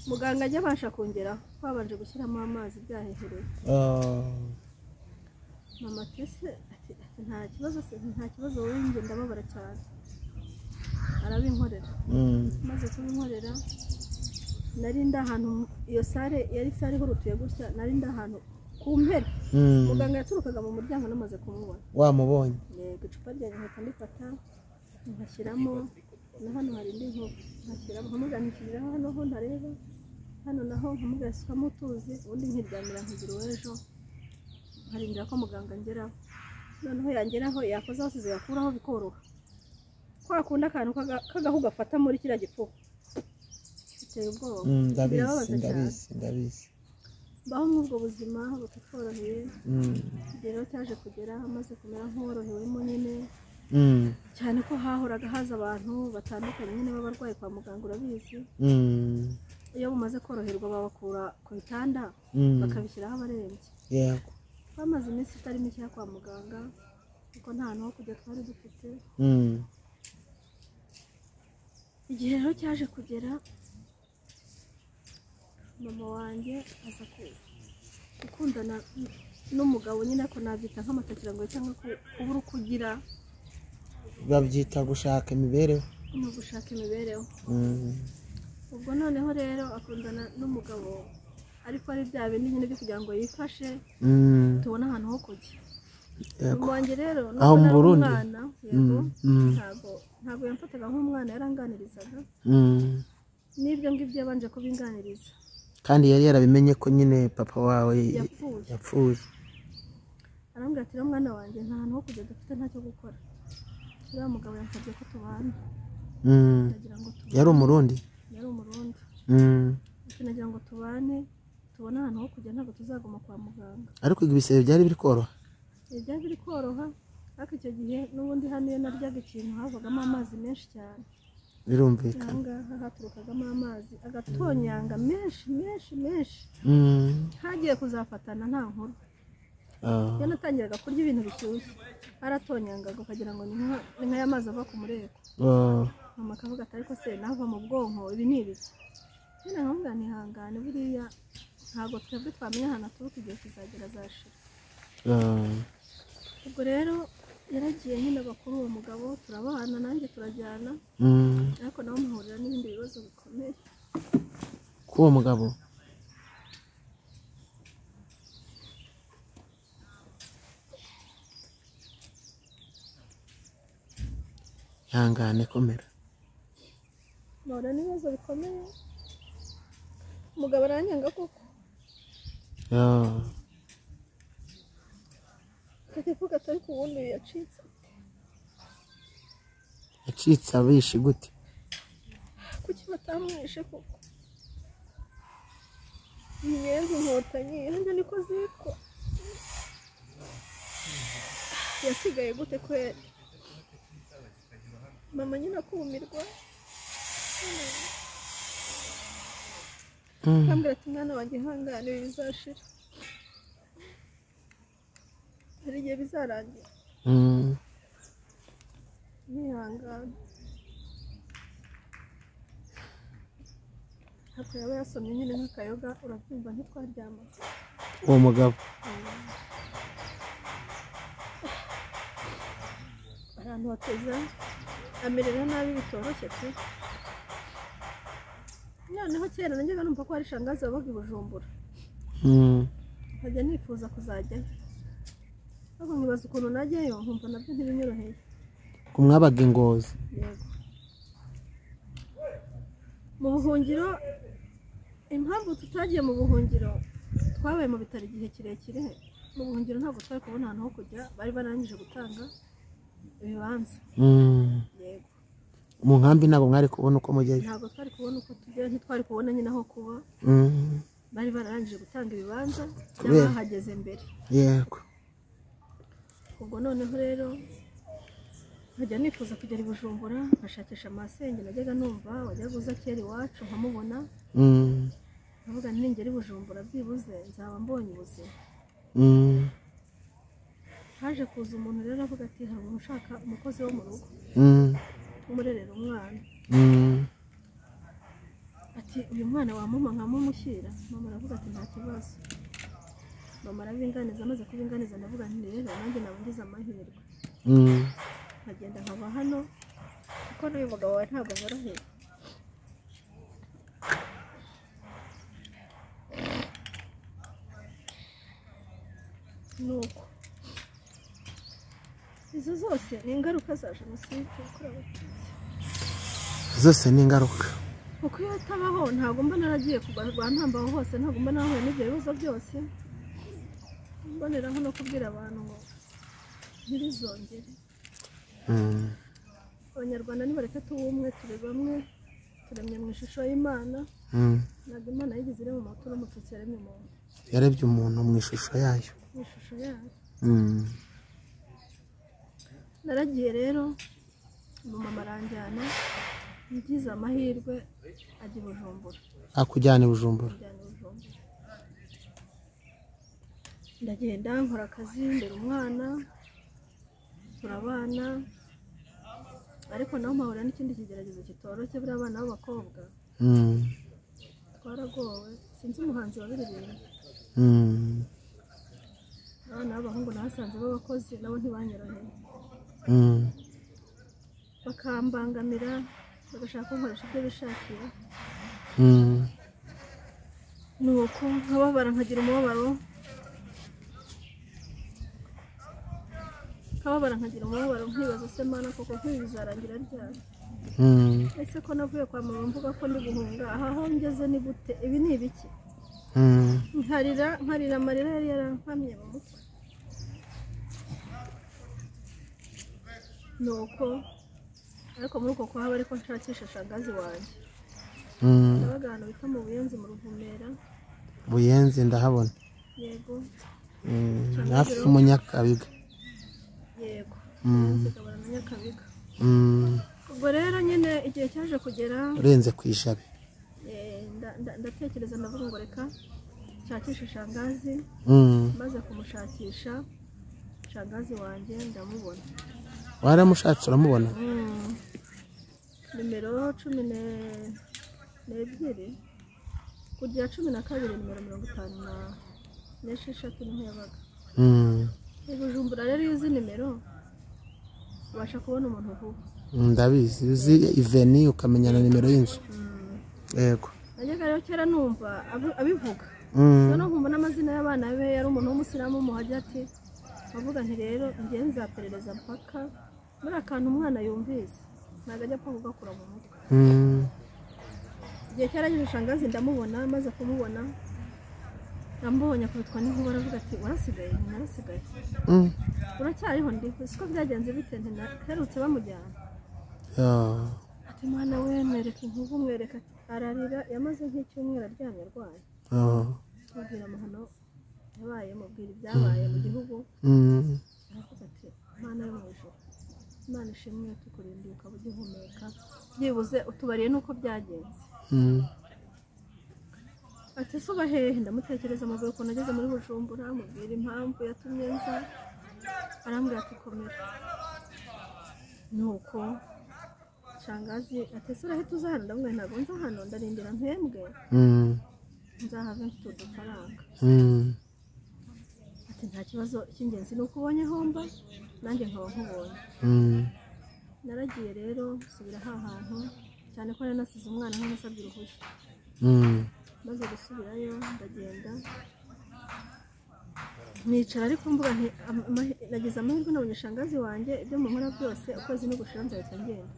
Muganga ajya abasha kongeraho, twabanje gushyiramo amazi byahehereye. Mama ati ese ati nta kibazo se, nta kibazo wowe njye ndababara cyane. Arabinkorera. Maze kubinkorera nari ndi ahantu iyo sare yari sare ihurutuye gutya, nari ndi ahantu ku mpera. Muganga yaturukaga mu muryango namaze kumubona. Wamubonye? Yego, icupa ryanjye nkahita ndifata nkashyiramo, na hano hari indi nkovu nkashyiramo, nkamuganishyiriraho hano ho ntareba, hano naho nkamugasukamo utuzi, ubundi nkiryamira nkagira uw'ejo, nkarindira ko muganga angeraho. Noneho yangeraho yakoze aho asize yakuraho bikoroha. Kwa kundi akantu k'agahu gafata muri kiriya gipfuko biteye ubwoba. Ndabizi, ndabizi, ndabizi. Baho muri ubwo buzima butatworoheye. Igihe rero cyaje kugera amaze kumera nk'uworohewemo nyine, cyane ko hahoraga haza abantu batandukanye nyine b'abarwayi kwa muganga, urabizi. Iyo bumaze koroherwa babakura ku bitanda bakabishyiraho abarembye. Yego. Twamaze iminsi itari mike kwa muganga kuko nta hantu ho kujya twari dufite. Igihe rero cyaje kugera mama wanjye aza gukundana n'umugabo nyine, ariko nabyita nk'amatakirangoyi cyangwa kubura uko ugira, babyita gushaka imibereho. Ni gushaka imibereho. Ubwo noneho rero akundana n'umugabo ariko ari bya bindi nyine byo kugira ngo yifashe tubone ahantu ho kujya. Mama wanjye rero aho mu Burundi yego, ntabwo yamfataga nk'umwana, yaranganirizaga. N'ibyo ngibyo yabanje kubinganiriza, kandi yari yarabimenye ko nyine papa wawe yapfuye. Arambwira ati mwana wanjye nta hantu ho kujya dufite, ntacyo gukora. Uriya mugabo yansabye ko tubana. Yari Umurundi? Yari Umurundi. Nagira ngo tubane, tubone ahantu ho kujya, ntabwo tuzaguma kwa muganga. Ariko ibisebe byari biri koroha? Byari biri koroha, ariko icyo gihe n'ubundi hano iyo naryaga ikintu havagamo amazi menshi cyane. Birumvikana. Ahangaha haturukagamo amazi agatonyanga menshi menshi menshi. Hagiye kuzafatana nta nkuru. Iyo natangiraga kurya ibintu bishyushye aratonyangaga ukagira ngo ni nka ya mazi ava ku mureko. Mama akavuga ati ariko se nava mu bwonko ibi ni ibiki? Nyine nkamubwira ntihangane, buriya ntabwo twebwe twamenya ahantu aturuka, igihe kizagera azashira. Ubwo rero yaragiye nyine bakuru uwo mugabo turabana nanjye turajyana, ariko nawe muhurira n'ibindi bibazo bikomeye. K'uwo mugabo? Ihangane, komera. Mpura n'ibibazo bikomeye, umugabo aranyanga koko. Akavuga ati ariko ubundi yacitse. Yacitse abishe gute? Kuki batamwishe koko? Inyenzi inkotanyi nanjye niko zitwa. Yasigaye gute kweri? Mama nyine akumirwa. Akambwira ati mwana wanjye ihangane, ibi bizashira, hari igihe bizarangira. Nihangane. Ariko yaba yasomye nyine nk'akayoga, urabyumva, ntitwaryamaga. Uwo mugabo arantoteza, amerera nabi bitoroshye pe. Noneho kera najyaga numva ko hari shangazi wabaga i Bujumbura, nkajya nifuza kuzajyayo, ariko nkibaza ukuntu najyayo nkumva nabyo ntibinyoroheye. Ku mwabaga i Ngozi? Yego. Mu buhungiro, impamvu tutagiye mu buhungiro, twabaye mu bitaro igihe kirekire. Mu buhungiro ntabwo twari kubona ahantu ho kujya, bari barangije gutanga ibibanza. Yego. Mu nkambi ntabwo mwari kubona uko mujyayo? Ntabwo twari kubona uko tujyayo, ntitwari kubona nyine aho kuba. Bari bararangije gutanga ibibanza by'abahageze mbere. Yego. Ubwo noneho rero nkajya nifuza kugera i Bujumbura nkashakisha amasenge najyaga numva wajyaga uza kera iwacu nkamubona. Nkavuga nti ningera i Bujumbura byibuze nzaba mbonye ubuzima. Haje kuza umuntu rero avuga ati hari umuntu ushaka umukozi wo mu rugo umurerera umwana. Ati uyu mwana wamuma nkamumushyira. Mama aravuga ati nta kibazo. Mama arabinganiza, amaze kubinganiza ndavuga nti rero nanjye naba ngize amahirwe, nkagenda nkava hano kuko n'uyu mugabo wawe ntabwo anyoroheye. Nuko izo zose ni ingaruka za jenoside yakorewe Abatutsi. Zose ni ingaruka. Kuko iyo itabaho ntabwo mba naragiye rwa ntambaho hose, ntabwo mba narahuye n'ibyo bibazo byose. Mboneraho no kubwira abantu ngo ntibizongere. Abanyarwanda nibareke tube umwe, tube bamwe, turemye mu ishusho y'Imana. Ntabwo Imana yigeze irema umuhutu n'umututsi, yaremye umuntu. Yarebye umuntu mu ishusho yayo. Mu ishusho yayo. Naragiye rero, umumama aranjyana, ngize amahirwe ajya i Bujumbura. Akujyana i Bujumbura? Ndagenda nkora akazi, ndera umwana, turabana, ariko naho mpahurira n'ikindi kigeragezo kitoroshye. Buriya abana b'abakobwa twaragowe, sinzi umuhanzi wabiririmba. Abana b'abahungu nahasanze b'abakozi nabo ntibanyoroheye, bakambangamira, bagashaka kunkoresha ibyo bishakiye. Nuko nkababara, nkagira umubabaro. Kababara nkagira umubabaro nkibaza se Mana koko nk'ibi bizarangira ryari? Ese ko navuye kwa mama mvuga ko ndi guhunga, aha ho ngeze ni gute? Ibi ni ibiki? Nkarira nkarira amarira yari yarankamye mu mutwe. Nuko ariko muri uko kuhaba ariko nshakisha shangazi wanjye. Nabaga ahantu bita mu Buyenzi mu Ruvumera. Buyenzi ndahabona. Yego. Hafi y'Umunyakabiga. Yego. Kabara na Nyakabiga. Ubwo rero nyine igihe cyaje kugera urenze ku Ijabe. Ndatekereza ndavuga ngo reka nshakishe shangazi. Maze kumushakisha shangazi wanjye ndamubona. Waramushatse uramubona? Nimero 12 kugera 12 nimero 56 niho yabaga. I Bujumbura rero iyo uzi nimero ubasha kubona umuntu vuba. Ndabizi, uzi iveni ukamenya na nimero y'inzu. Yego. Najyaga rero kera numva abivuga. Noneho nkumva n'amazina y'abana be, yari umuntu w'umusilamu muhajya ati avuga nti rero njye nzaperereza mpaka muri akantu umwana yumvise ntabwo ajya apfa kugakura mu mutwe. Igihe cyarageze shangazi ndamubona, maze kumubona ndamubonye akubitwa n'inkuba aravuga ati warasigaye? Narasigaye. Uracyariho? Ndi siko byagenze bite? Ntiherutse bamujyana. Ati mwana we mwereka inkuba, mwereka ararira, yamaze nk'icyumweru aryamye arwaye. Mubwira amahano yabaye, mubwira ibyabaye mu gihugu. Aravuga ati Mana yo mu ijuru, Imana ishimwe tukurindiye ukaba ugihumeka, byibuze utubariye nuko byagenze. Ati ese uba hehe? Ndamutekereza mubwira ukuntu ageze muri Bujumbura, mubwira impamvu yatumye nza, arambwira ati komera. Nuko shangazi ati ese urahita uza hano? Ndamubwira ntabwo nza hano, ndarindira mpembwe nzahave mfite udufaranga. Ati nta kibazo, icy'ingenzi ni uko ubonye homba nanjye nkaba nkubonye. Naragiye rero nsubira ha hantu, cyane ko nari nasize umwana ntanasabye uruhushya. Maze gusubirayo ndagenda nicara, ariko mvuga nti nagize amahirwe nabonye shangazi wanjye, ibyo munkora byose ukwezi no gushira nzahita ngenda.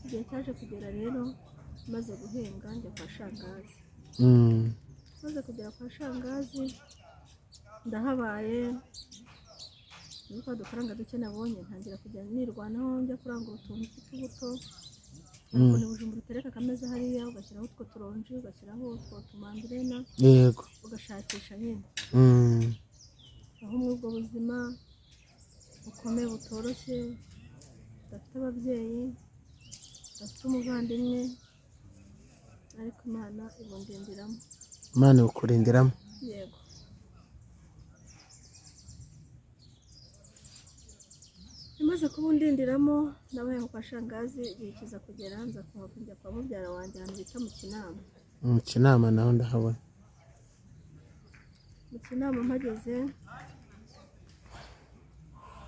Igihe cyaje kugera rero maze guhembwa njya kwa shangazi. Maze kugera kwa shangazi ndahabaye, nuko udufaranga duke nabonye ntangira kujya nirwanaho, njya kurangura utuntu tw'utubuto. Ariko ni Bujumbura utereka akameza hariya ugashyiraho utwo turonji, ugashyiraho utwo tumandirena. Yego. Ugashakisha nyine. Aho muri ubwo buzima bukomeye butoroshye, udafite ababyeyi, udafite umuvandimwe, ariko Imana ibundindiramo. Imana ikurindiramo. Yego. Imaze kubundindiramo nabaye kwa shangazi, igihe kiza kugera nza kuhava njya kwa mubyara wanjye ahantu bita mu Kinama. Mu Kinama naho ndahabona. Mu Kinama mpageze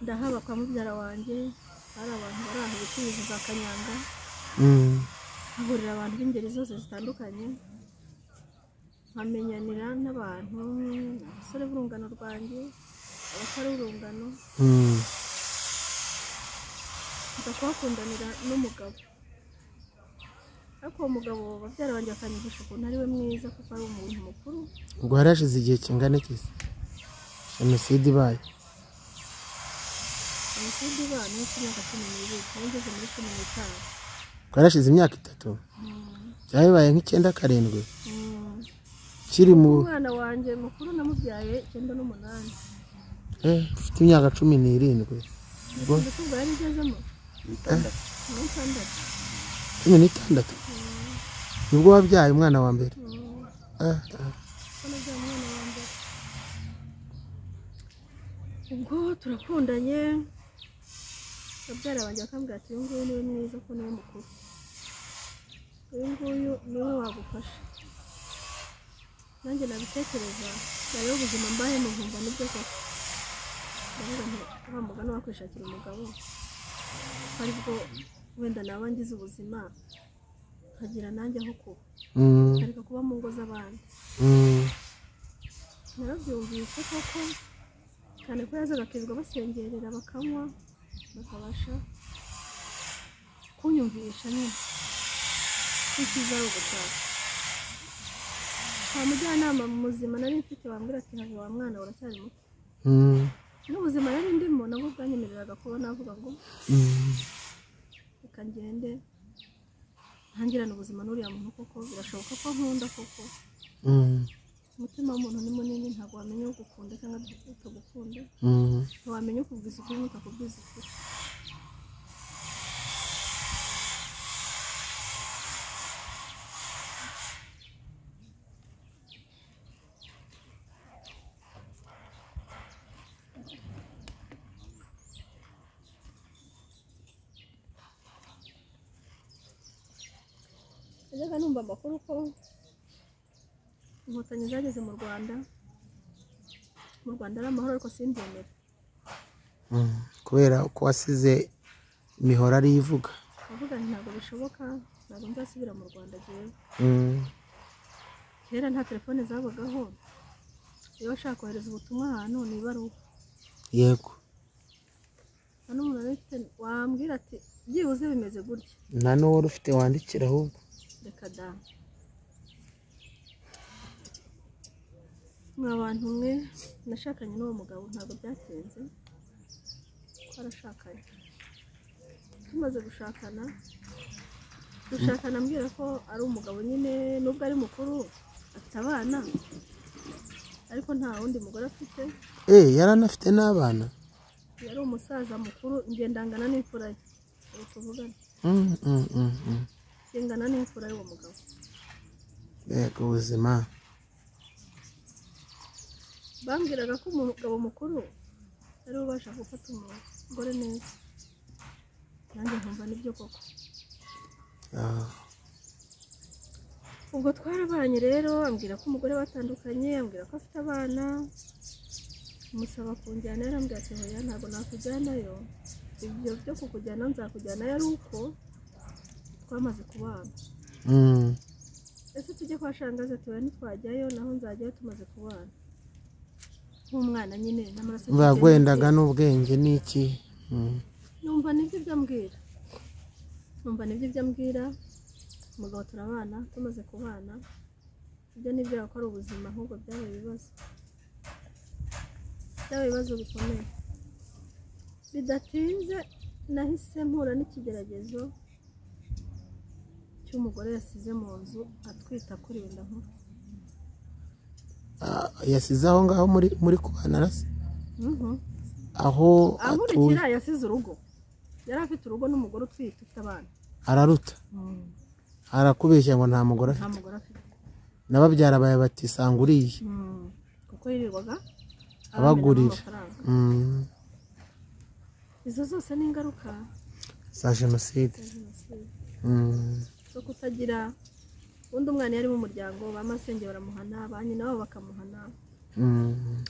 ndahaba kwa mubyara wanjye, hari abantu bari aho bicuruza za kanyanga. Hahurira abantu b'ingeri zose zitandukanye, nkamenyanira n'abantu, abasore b'urungano rwanjye, abatari urungano. Nza kuhakundanira n'umugabo, ariko uwo mugabo babyara banjye bakanyigisha ukuntu ari we mwiza kuko ari umuntu mukuru. Ubwo harashize igihe kingana iki jenoside ibaye? Jenoside ibaye ni imyaka 12, nari ngeze muri 15. Ubwo harashize imyaka 3? Byabaye nk'icyenda karindwi. Kiri mu umwana wanjye mukuru namubyaye 98. Ufite imyaka 17. Ubwo yari igezemo 16. Nibwo wabyaye umwana wa mbere? Ubwo turakundanye, babyara banjye bakambwira ati uyu nguyu niwe mwiza ko niwe mukuru, uyu nguyu niwe wagufasha. Nanjye nabitekereza nareba ubuzima mbayemo nkumva nibyo koko. Ndavuga nti wa mugani wakwishakira umugabo aribwo wenda naba ngize ubuzima nkagira nanjye aho kuba, nkareka kuba mu ngo z'abandi. Narabyumvise koko, Cyane ko yazaga akirirwa basengerera bakanywa bakabasha kunyumvisha nyine ko icyiza ari ugushaka. Nta mujyanama muzima nari mfite wambwira ati have wa mwana uracyari muto. N'ubuzima nari ndimo nabwo bwanyemereraga kuba navuga ngo reka ngende ntangirane ubuzima n'uriya muntu koko birashoboka ko nkunda koko. Umutima w'umuntu ni munini, ntabwo wamenya ugukunda cyangwa utagukunda, ntiwamenya ukubwiza ukuri n'utakubwiza ukuri. Najyaga numva amakuru ko Inkotanyi zageze mu Rwanda, mu Rwanda ari amahoro, ariko simbyemera. Kubera ko wasize imihoro ari ivuga. Avuga nti ntabwo bishoboka, ntabwo nzasubira mu Rwanda jyewe. Kera nta telefone zabagaho, iyo washaka kohereza ubutumwa ahantu ni ibaruwa. Yego. Nta n'umuntu wari ufite wambwira ati byibuze bimeze gutya. Nta n'uwo wari ufite wandikira ahubwo. Reka da. Mwa bantu mwe, nashakanye n'uwo mugabo ntabwo byatinze, twarashakanye. Tumaze gushakana, dushakana ambwira ko ari umugabo nyine nubwo ari mukuru afite abana, ariko nta wundi mugore afite. Yaranafite n'abana? Yari umusaza mukuru, ngendangana n'imfura ye, ubu tuvugana. Ngana n'imfura y'uwo mugabo. Yego ubuzima. Bambwiraga ko umugabo mukuru ari we ubasha gufata umugore neza, nanjye nkumva nibyo koko. Ubwo twarabanye rero, ambwira ko umugore batandukanye, ambwira ko afite abana, musaba kunjyana, yarambwira ati hoya ntabwo nakujyanayo, ibyo byo kukujyana nzakujyanayo ari uko twamaze kubana. Ese tujye kwa shangazi? Ati hoya ntitwajyayo, naho nzajyayo tumaze kubana nk'umwana nyine n'amaraso. Bagwendaga n'ubwenge n'iki? Numva nibyo ibyo ambwira, numva nibyo ibyo ambwira. Umugabo turabana, tumaze kubana ibyo nibwira ko ari ubuzima, ahubwo byabaye ibibazo, byabaye ibibazo bikomeye. Bidatinze nahise mpura n'ikigeragezo cy'umugore yasize mu nzu atwita kuri wenda nkuru. Yasize aho ngaho muri kubana rase? Aho ankurikira yasize urugo, yari afite urugo n'umugore utwite ufite abana. Araruta. Arakubeshya ngo nta mugore afite. Nta mugore afite. N'ababyara bawe bati sanga uriye. Kuko yirirwaga abagurira. Izo zose ni ingaruka za jenoside. Zo kutagira undi umwana yari mu muryango, ba masenge baramuhana, ba nyina wabo bakamuhana,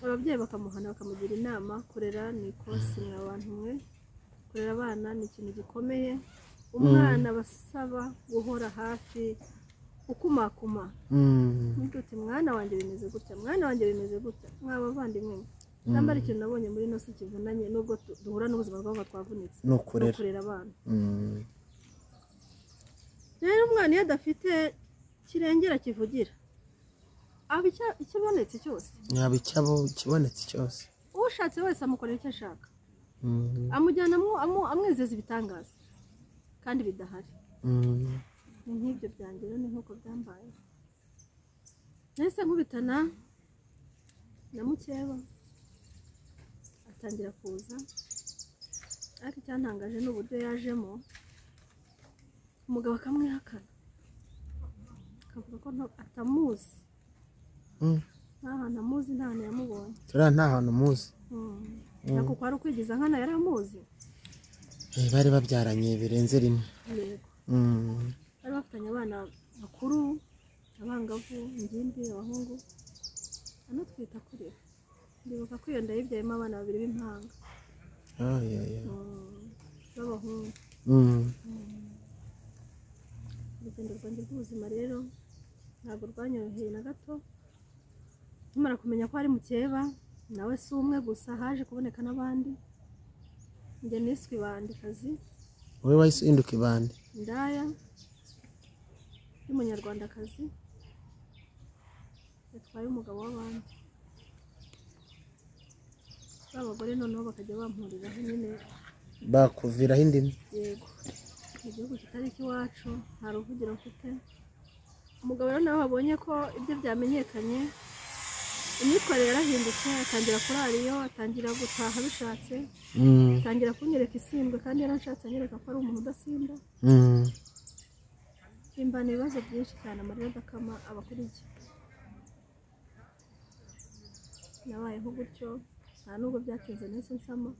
ababyeyi bakamuhana, bakamugira inama. Kurera ni ikosi mwa bantu mwe, kurera abana ni ikintu gikomeye. Umwana basaba guhora hafi, ukumakuma, uti mwana wanjye bimeze gutya, mwana wanjye bimeze gutya. Mwa bavandimwe, nambara ikintu nabonye muri ino si kivunanye, nubwo duhura n'ubuzima bwabo twavunitse, no kurera abana. Rero umwana iyo adafite kirengera kivugira, aba ikibonetse cyose, yaba ikibonetse cyose, ushatse wese amukorera icyo ashaka, amujyana amwizeza ibitangaza kandi bidahari. Ni nk'ibyo byanjye rero, ni nk'uko byambaye. Nahise nkubitana na mukeba atangira kuza, ariko icyantangaje ni uburyo yajemo umugabo akamwihakana, akavuga ko atamuzi, nta hantu amuzi, nta hantu yamubonye. Turiya nta hantu umuzi. Ariko kwari ukwigiza nkana yari amuzi. Bari babyaranye birenze rimwe. Yego. Bari bafitanye abana bakuru, abangavu, ingimbi, abahungu. Anatwita kuri. Ndibuka ko iyo nda yibyayemo abana babiri b'impanga. B'abahungu. Urugendo rwanjye rw'ubuzima rero ntabwo rwanyoroheye na gato. Nkimara kumenya ko ari mukeba, Nawe si umwe gusa, haje kuboneka n'abandi. Njye niswe ibandikazi. Wowe wahise uhinduka ibandi. Indaya y'umunyarwandakazi yatwaye umugabo w'abandi. Abagore noneho bakajya bampuriraho nyine, bakuviraho indimi. Yego, mu gihugu kitari icy'iwacu nta ruvugiro mfite. Umugabo rero nawe abonye ko ibyo byamenyekanye, imyitwarire yarahindutse, atangira kurara iyo, atangira gutaha bishatse, atangira kunyereka isindwe, kandi yaranshatse anyereka ko ari umuntu udasinda. Bimbana ibibazo byinshi cyane, amarira adakama aba kuri jye. Nabayeho gutyo, nta nubwo byatinze nahise nsama,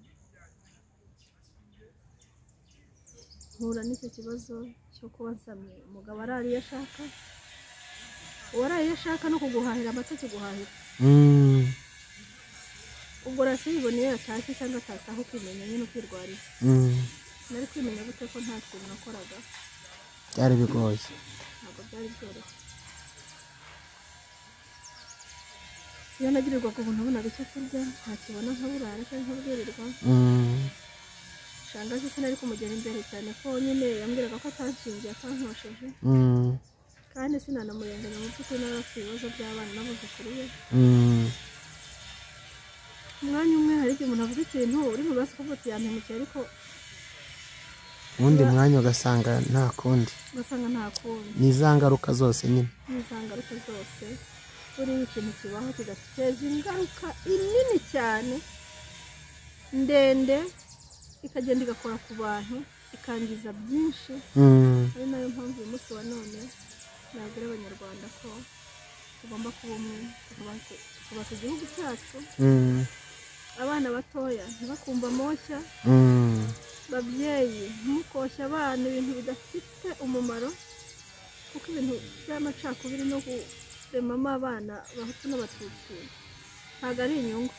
mpura n'icyo kibazo cyo kuba nsamye. Umugabo arara iyo ashaka, uwaraye iyo ashaka no kuguhahira amata akiguhahira. Ubwo rasi bibona iyo yatashye cyangwa atataha, ukimenya nyine ukirwariza. Nari kwimenya gute ko nta kintu nakoraga? Byari bigoye, ntabwo byari byoroshye. Iyo nagirirwaga ubuntu nabonaga icyo kurya, ntakibona nkaburara cyangwa nkabwirirwa. Shangazi sinari kumugera imbere cyane ko nyine yambwiraga ko atanshingiye, atankosheje. Kandi sinanamurenganya mu by'ukuri, nawe afite ibibazo by'abana n'abuzukuru be. Umwanya umwe hari igihe umuntu avuga ikintu uri mu bibazo ukavuga uti yampemukiye, ariko uwundi mwanya ugasanga nta kundi, ugasanga nta kundi. Ni za ngaruka zose nyine, ni za ngaruka zose. Buriya ikintu kibaho kigateza ingaruka nini cyane ndende, ikagenda igakora ku bantu, ikangiza byinshi. Ari nayo mpamvu uyu munsi wa none nabwira abanyarwanda ko tugomba kuba umwe, tukubaka igihugu cyacu. Abana batoya ntibakumva amoshya. Babyeyi ntimukoshye abana ibintu bidafite umumaro, kuko ibintu by'amacakubiri no kuremamo abana abahutu n'abatutsi ntabwo ari inyungu.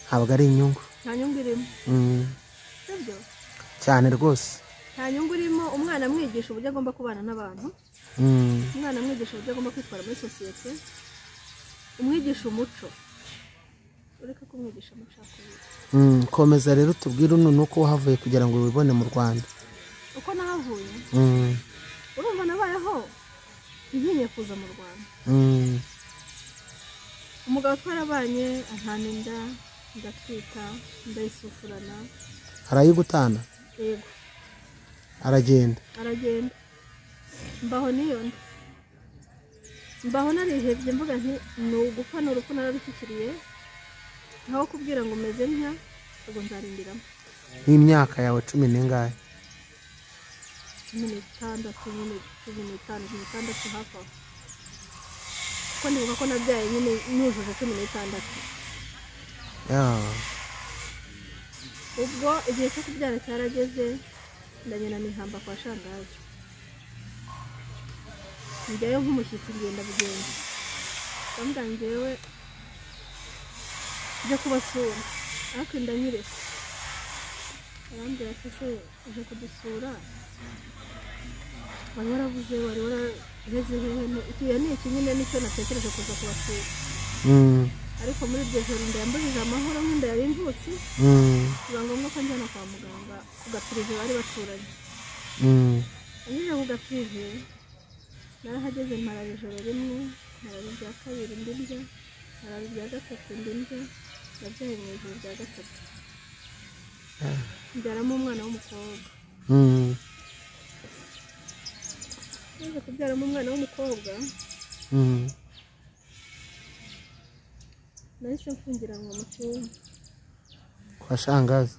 Ntabwo ari inyungu, nta nyungu irimo. Sibyo cyane rwose, nta nyungu irimo. Umwana amwigisha uburyo agomba kubana n'abantu, umwana amwigisha uburyo agomba kwitwara muri sosiyete, umwigisha umuco, ureka kumwigisha amacakubiri. Komeza rero tubwire nuko wahavuye kugira ngo wibone mu Rwanda. Uko nahavuye, urumva nabayeho ntinye kuza mu Rwanda. Umugabo twarabanye antana inda, ndatwita, ndayisufurana. Arayigutana? Yego. Aragenda? Aragenda. Mbaho niyo nda, mbaho narihebye, mvuga nti ni ugupfa ni urupfu nararushyikiriye, ntaho kubwira ngo umeze ntya, ubwo nzarindiramo. Nk'imyaka yawe 10 n'ingahe? 16 nyine, 15, 16 hafi aho. Kuko ndibuka ko nabyaye nyine nujuje 16. Ubwo igihe cyo kubyara cyarageze, ndagenda nihamba kwa shangazi. Njyayo nk'umushyitsi, ngenda bugenda. Ndamubwira njyewe njya kubasura, ariko ndanyireka. Arambwira ati se uje kudusura, wari waravuze, wari waraheze hehe? Ikihe ni iki nyine nicyo natekereje kuza kubasura. Ariko muri iryo joro inda yambujije amahoro, nk'inda yari imvutsi, biba ngombwa ko njyana kwa muganga ku gapirive bari baturanye. Anyuze ku gapirive narahageze, mparara ijoro rimwe, mparara irya kabiri ndindya, mparara irya gatatu ndindya, nabyaye mu ijoro rya gatatu. Mbyaramo umwana w'umukobwa. Maze kubyaramo umwana w'umukobwa, nahise mfungiranwa mu cyumba. Kwa shangazi?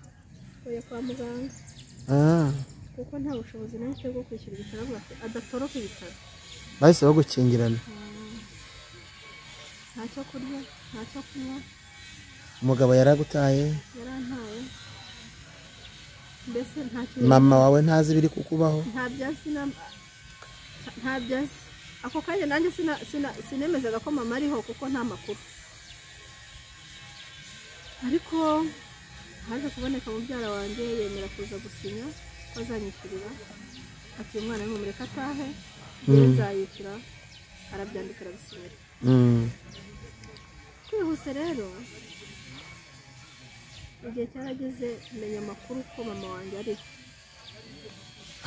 Oya, kwa muganga. Kuko nta bushobozi nari mfite bwo kwishyura ibitaro, adatoroka ibitaro. Bahise bagukingirana? Nta cyo kurya, nta cyo kunywa. Umugabo yaragutaye? Yarantaye. Mbese nta kintu. Mama wawe ntazi ibiri kukubaho? Nta byazi, nta byazi. Ako kanya nanjye sinemezaga ko mama ariho, kuko nta makuru. Ariko haje kuboneka mubyara wanjye, yemera kuza gusinya ko azanyishyurira. Ati uyu mwana nimumureke atahe, njyewe nzayishyura. Arabyandika arabisinyira. Kwihuse rero Igihe cyarageze menya amakuru ko mama wanjye ariho.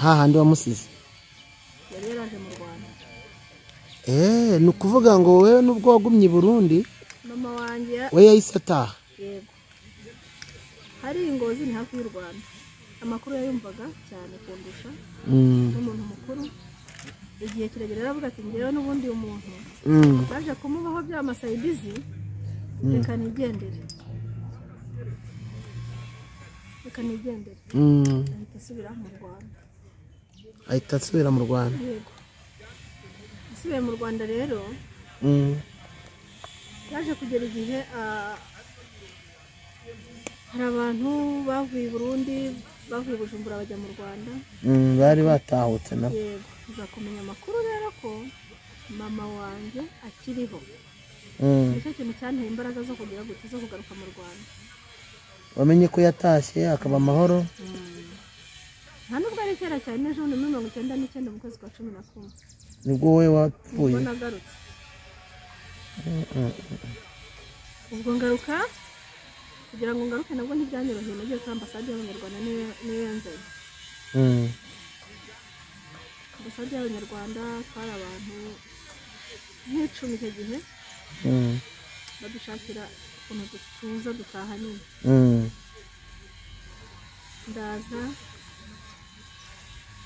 Hahandi wamusize yari yaraje mu Rwanda. Ni ukuvuga ngo wowe nubwo wagumye i Burundi, mama wanjye we yahise ataha. Yego, hari Ingozi ni hafi y'u Rwanda. Amakuru yayumvaga cyane kundusha n'umuntu mukuru. Igihe kiragera aravuga ati ngewe n'ubundi uyu muntu baje kumubaho bya masayidizi, reka nigendere, reka nigendere. Ahita asubira mu Rwanda. Ahita asubira mu Rwanda. Yego, asubiye mu Rwanda rero yaje kugera igihe hari abantu bavuye i Burundi, bavuye i Bujumbura bajya mu Rwanda. Bari batahutse nabo. Yego, nza kumenya amakuru rero ko mama wanjye akiriho. Nicyo kintu cyanteye imbaraga zo kugira gute, zo kugaruka mu Rwanda. Wamenye ko yatashye akaba amahoro. Nta nubwo ari kera cyane, ejo bundi muri 99 mu kwezi kwa 11 nibwo wowe wapfuye. Nibwo nagarutse. Ubwo ngaruka, kugira ngo ngaruke nabwo ntibyanyoroheye, nagiye kuri ambasade y'Abanyarwanda niyo yanzanye. Ambasade y'Abanyarwanda twari abantu nk'icumi icyo gihe, badushakira ukuntu tuza dutaha nyine. Ndaza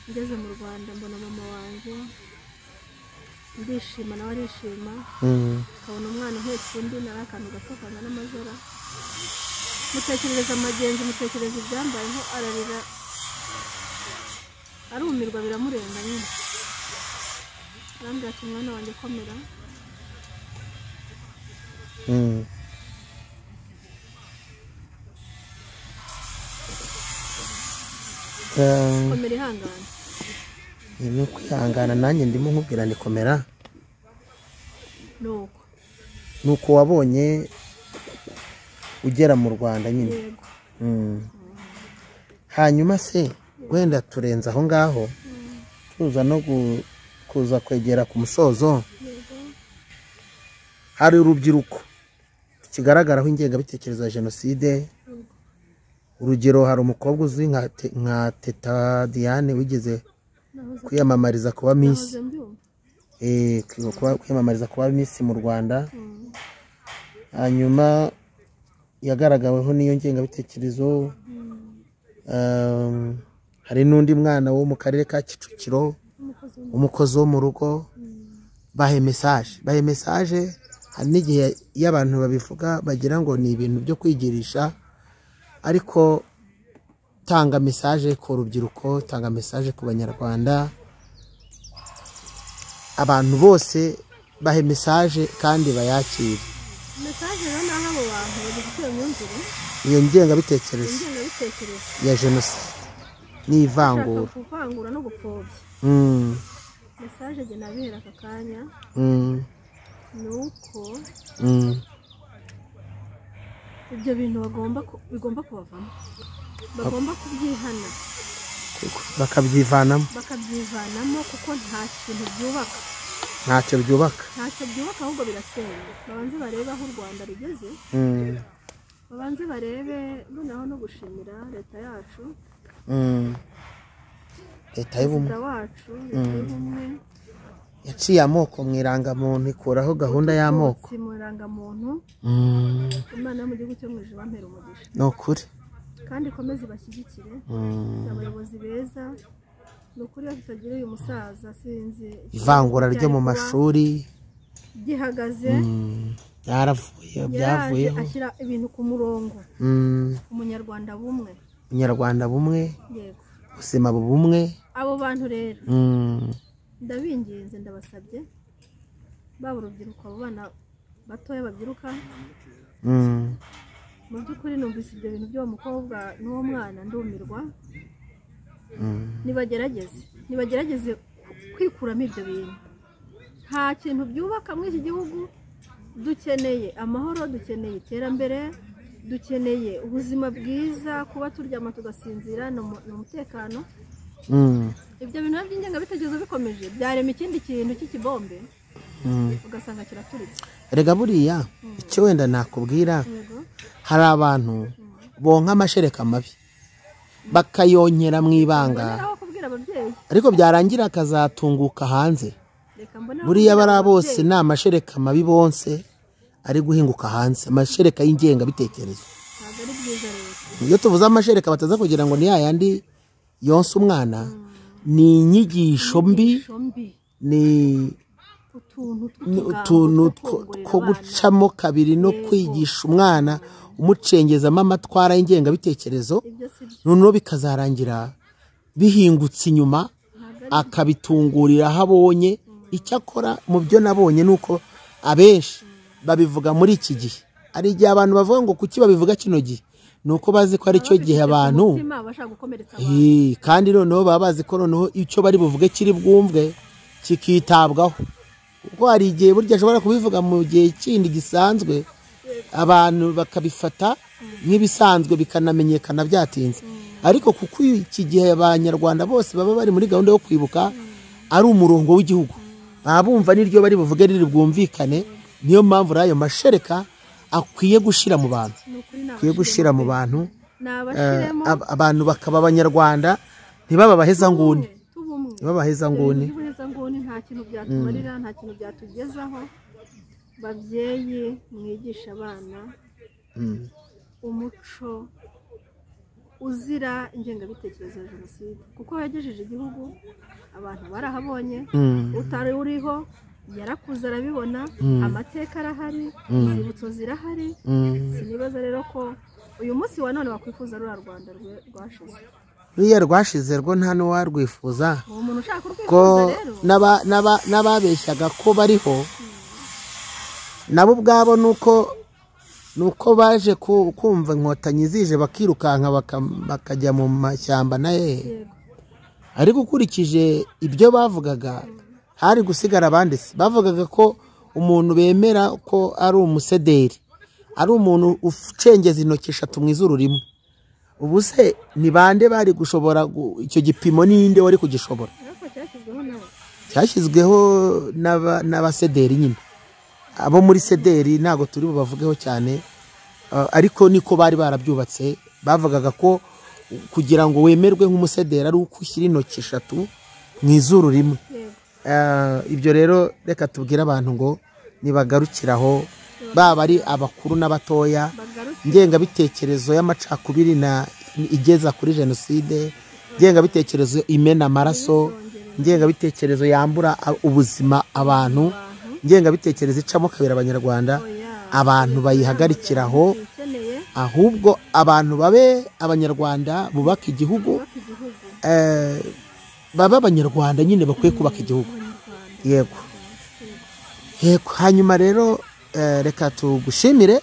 ngeze mu Rwanda mbona mama wanjye, ndishima nawe arishima, nkabona umwana uhetse undi, nari akantu gato kangana n'amajoro. Mutekerereza amagenzi, mutekereza ibyambayeho, ararira arumirwa biramurenga nyine. Arambwira ati mwana wanjye komera. Komera, ihangane. Ni ukwihangana, nanjye ndimo nkubwira ni komera. Nuko nuko wabonye ugera mu Rwanda nyine. Yego. Hanyuma se wenda turenze aho ngaho, tuza no kuza kwegera ku musozo. Hari urubyiruko kigaragaraho ingengabitekerezo ya jenoside. Urugero hari umukobwa uzwi nka Teta Diane wigeze kwiyamamariza kuba Miss, kwiyamamariza kuba Miss mu Rwanda. Hanyuma yagaragaweho n'iyo ngengabitekerezo. Hari n'undi mwana wo mu karere ka Kicukiro, umukozi wo mu rugo, bahe message. Hari n'igihe iyo abantu babivuga bagira ngo ni ibintu byo kwigirisha, ariko tanga message ku rubyiruko, tanga message ku Banyarwanda, abantu bose bahe message kandi bayakire. Message rero naho abo bantu bagifite iyo myumvire, iyo ngengabitekerezo ya jenoside n'ivangura, kuvangura no gupfobya. Message jye nabihera aka kanya nuko ibyo bintu bigomba kubavamo, bagomba kubyihana, bakabyivanamo, kuko nta kintu byubaka, ntacyo byubaka, ntacyo byubaka, ahubwo birasenya. Babanze barebe aho u Rwanda rugeze, babanze barebe. Noneho no gushimira leta yacu, leta y'ubumwe wacu, leta y'ubumwe yaciye amoko mu irangamuntu, ikuraho gahunda y'amoko mu irangamuntu. Imana yo mu gihugu cyo mu ijuru bampera umugisha, ni ukuri, kandi ikomeze ibashyigikire. Abayobozi beza, ni ukuri batagira uyu musaza sinzi ivangura ryo mu mashuri gihagaze byaravuye, byavuyeho, ashyira ibintu ku murongo. Umunyarwanda bumwe, Umunyarwanda bumwe, yego, ubuzima bumwe. Abo bantu rero ndabinginze, ndabasabye, baba urubyiruko, abo bana batoya babyiruka, mu by'ukuri numvise ibyo bintu by'uwo mukobwa n'uwo mwana ndumirwa. Nibagerageze kwikuramo ibyo bintu. Nta kintu byubaka muri iki gihugu. Dukeneye amahoro, dukeneye iterambere, dukeneye ubuzima bwiza, kuba turyama tugasinzira, ni umutekano. Ibyo bintu by'ingengabitekerezo bikomeje byarema ikindi kintu cy'ikibombe, ugasanga kiraturitse. Erega buriya icyo wenda nakubwira, hari abantu bonka amashereka mabi bakayonyera mu ibanga, ariko byarangira akazatunguka hanze. Buriya bari bose ni amashereka mabi bonse ari guhinguka hanze, amashereka y'ingengabitekerezo. Iyo tuvuze amashereka bataza kugira ngo ni yayandi yonsa umwana, ni inyigisho mbi, ni utuntu two gucamo kabiri no kwigisha umwana umucengezamo amatwara y'ingengabitekerezo, noneho bikazarangira bihingutse inyuma akabitungurira aho abonye. Icyakora mu byo nabonye nuko abenshi babivuga muri iki gihe, ari igihe abantu bavuga ngo kuki babivuga kino gihe, nuko bazi ko ari cyo gihe abantu kandi noneho baba bazi ko noneho icyo bari buvuge kiri bwumvwe kikitabwaho, kuko hari igihe burya ashobora kubivuga mu gihe kindi gisanzwe abantu bakabifata nk'ibisanzwe bikanamenyekana byatinze. Ariko kuko iki gihe abanyarwanda bose baba bari muri gahunda yo kwibuka ari umurongo w'igihugu, babumva n'iryo bari buvuge riri bwumvikane. Niyo mpamvu rayo mashereka akwiye gushira mu bantu, akwiye gushira mu bantu, abantu bakaba abanyarwanda ntibaba baheza nguni, ntibaba baheza nguni. Nta kintu byatumarira, nta kintu byatugezaho. Babyeyi mwigisha abana umuco uzira ingengabitekerezo ya jenoside, kuko yagejeje igihugu abantu barahabonye, utari uriho yarakuze arabibona, amateka arahari, inzibutso zirahari. Sinibaza rero ko uyu munsi wa none wakwifuza ruriya Rwanda rwashize, ruriya rwashize rwo nta n'uwarwifuza, ko n'ababeshyaga ko bariho nabo ubwabo nuko baje kumva inkotanyi zije bakirukanka bakajya mu mashyamba na hehe. Ariko ukurikije ibyo bavugaga hari gusigara abandi. Bavugaga ko umuntu bemera ko ari umusederi, ari umuntu ucengeza intoki eshatu mu izuru rimwe. Ubu se ni bande bari gushobora icyo gipimo? Ninde wari kugishobora? Cyashyizweho n'abasederi nyine, abo muri sederi ntago turi bubavugeho cyane, ariko niko bari barabyubatse. Bavugaga ko kugira ngo wemerwe nk'umusederi ari uko ushyira intoki eshatu mu izuru rimwe. Ibyo rero reka tubwire abantu ngo nibagarukiraho, baba ari abakuru n'abatoya, ingengabitekerezo y'amacakubiri na igeza kuri jenoside, ingengabitekerezo imena amaraso, ingengabitekerezo yambura ubuzima abantu, ingengabitekerezo icamo kabiri abanyarwanda, abantu bayihagarikiraho. Ahubwo abantu babe abanyarwanda bubaka igihugu, baba abanyarwanda nyine bakwiye kubaka igihugu. Yego yego. Hanyuma rero reka tugushimire.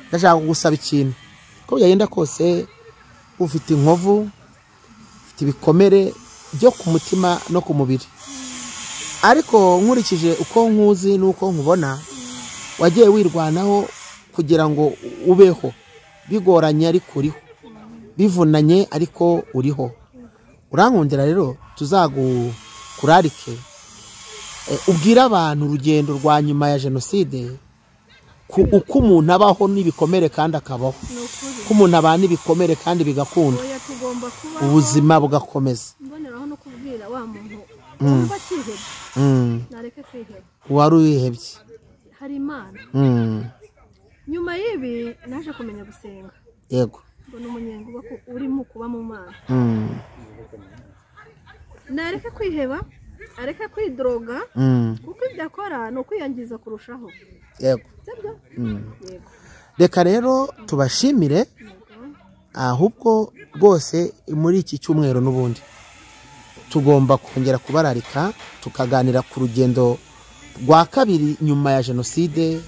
Ndashaka kugusaba ikintu, ko byagenda kose ufite inkovu, ufite ibikomere byo ku mutima no ku mubiri, ariko nkurikije uko nkuzi n'uko nkubona wagiye wirwanaho kugira ngo ubeho, bigoranye ariko uriho, bivunanye ariko uriho. Urankundira rero tuzagukurarike ubwira abantu urugendo rwa nyuma ya jenoside, uko umuntu abaho n'ibikomere kandi akabaho, ko umuntu abana ibikomere kandi bigakunda, ubuzima bugakomeza. Wari wihebye, hari Imana. Nyuma y'ibi naje kumenya gusenga. Yego. Mbona umunyenga urimo kuba mu Mana. Nareke kwiheba, areke kwidroga, kuko ibyo akora ni ukwiyangiza kurushaho. Yego. Reka rero tubashimire, ahubwo rwose muri iki cyumweru n'ubundi tugomba kongera kubararika tukaganira ku rugendo rwa kabiri nyuma ya jenoside,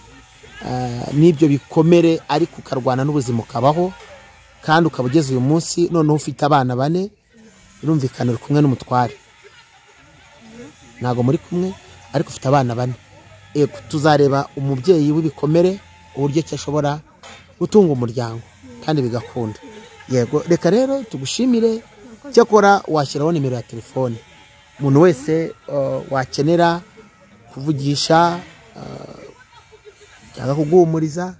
n'ibyo bikomere ariko ukarwana n'ubuzima ukabaho, kandi ukaba ugeze uyu munsi noneho ufite abana bane, birumvikana uri kumwe n'umutware, ntago muri kumwe ariko ufite abana bane. Tuzareba umubyeyi w'ibikomere uburyo ki ashobora gutunga umuryango kandi bigakunda. Yego, reka rero tugushimire. Cyakora washyiraho nimero ya telefone, umuntu wese wakenera kuvugisha cyangwa kuguhumuriza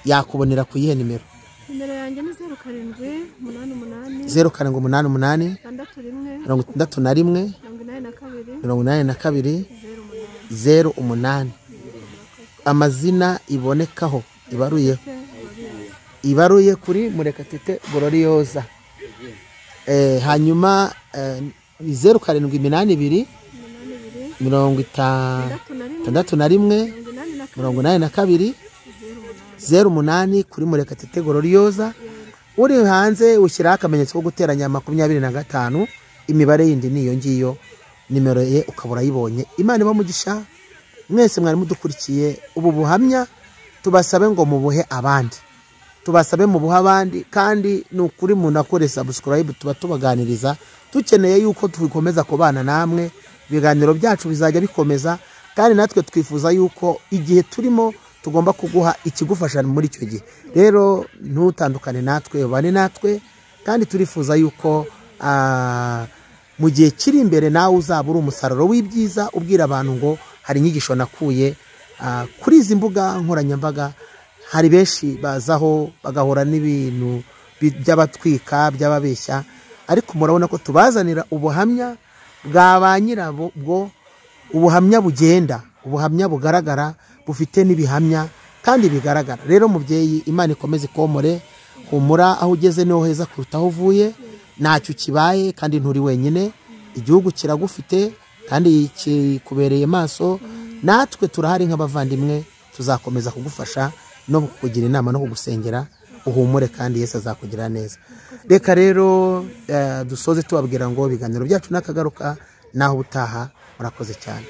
yakubonera ku yihe nimero? Nimero yanjye ni 0788 0788 61 61 82 82 08. Amazina ibonekaho ibaruye ibaruye kuri Murekatete Gloriosa. Hanyuma 0782 61 82 08 kuri Murekatete Gloriosa. Uri hanze ushyiraho akamenyetso ko guteranya 25, imibare yindi niyo ngiyo, nimero ye ukaba urayibonye. Imana ibamugisha mwese mwari mudukurikiye ubu buhamya, tubasabe ngo mubuhe abandi, tubasabe mubuhe abandi, kandi ni ukuri munakore subscribe, tuba tubaganiriza, dukeneye yuko tukomeza kubana namwe, ibiganiro byacu bizajya bikomeza, kandi natwe twifuza yuko igihe turimo tugomba kuguha ikigufasha muri icyo gihe. Rero ntutandukane natwe, ubane natwe, kandi turifuza yuko mu gihe kiri imbere nawe uzaba uri umusaruro w'ibyiza, ubwira abantu ngo hari inyigisho nakuye kuri izi mbuga nkoranyambaga. Hari benshi bazaho bagahura n'ibintu by'abatwika by'ababeshya, ariko murabona ko tubazanira ubuhamya bwa ba nyirabo, bwo ubuhamya bugenda, ubuhamya bugaragara, bufite n'ibihamya kandi bigaragara. Rero mubyeyi, Imana ikomeze ikomore, humura, aho ugeze niho heza kuruta aho uvuye, ntacyo kibaye kandi nturi wenyine, igihugu kiragufite kandi kikubereye maso, natwe turahari nk'abavandimwe, tuzakomeza kugufasha no kukugira inama no kugusengera, uhumure kandi Yesu azakugira neza. Reka rero dusoze tubabwira ngo ibiganiro byacu nakagaruka, naho ubutaha. Murakoze cyane.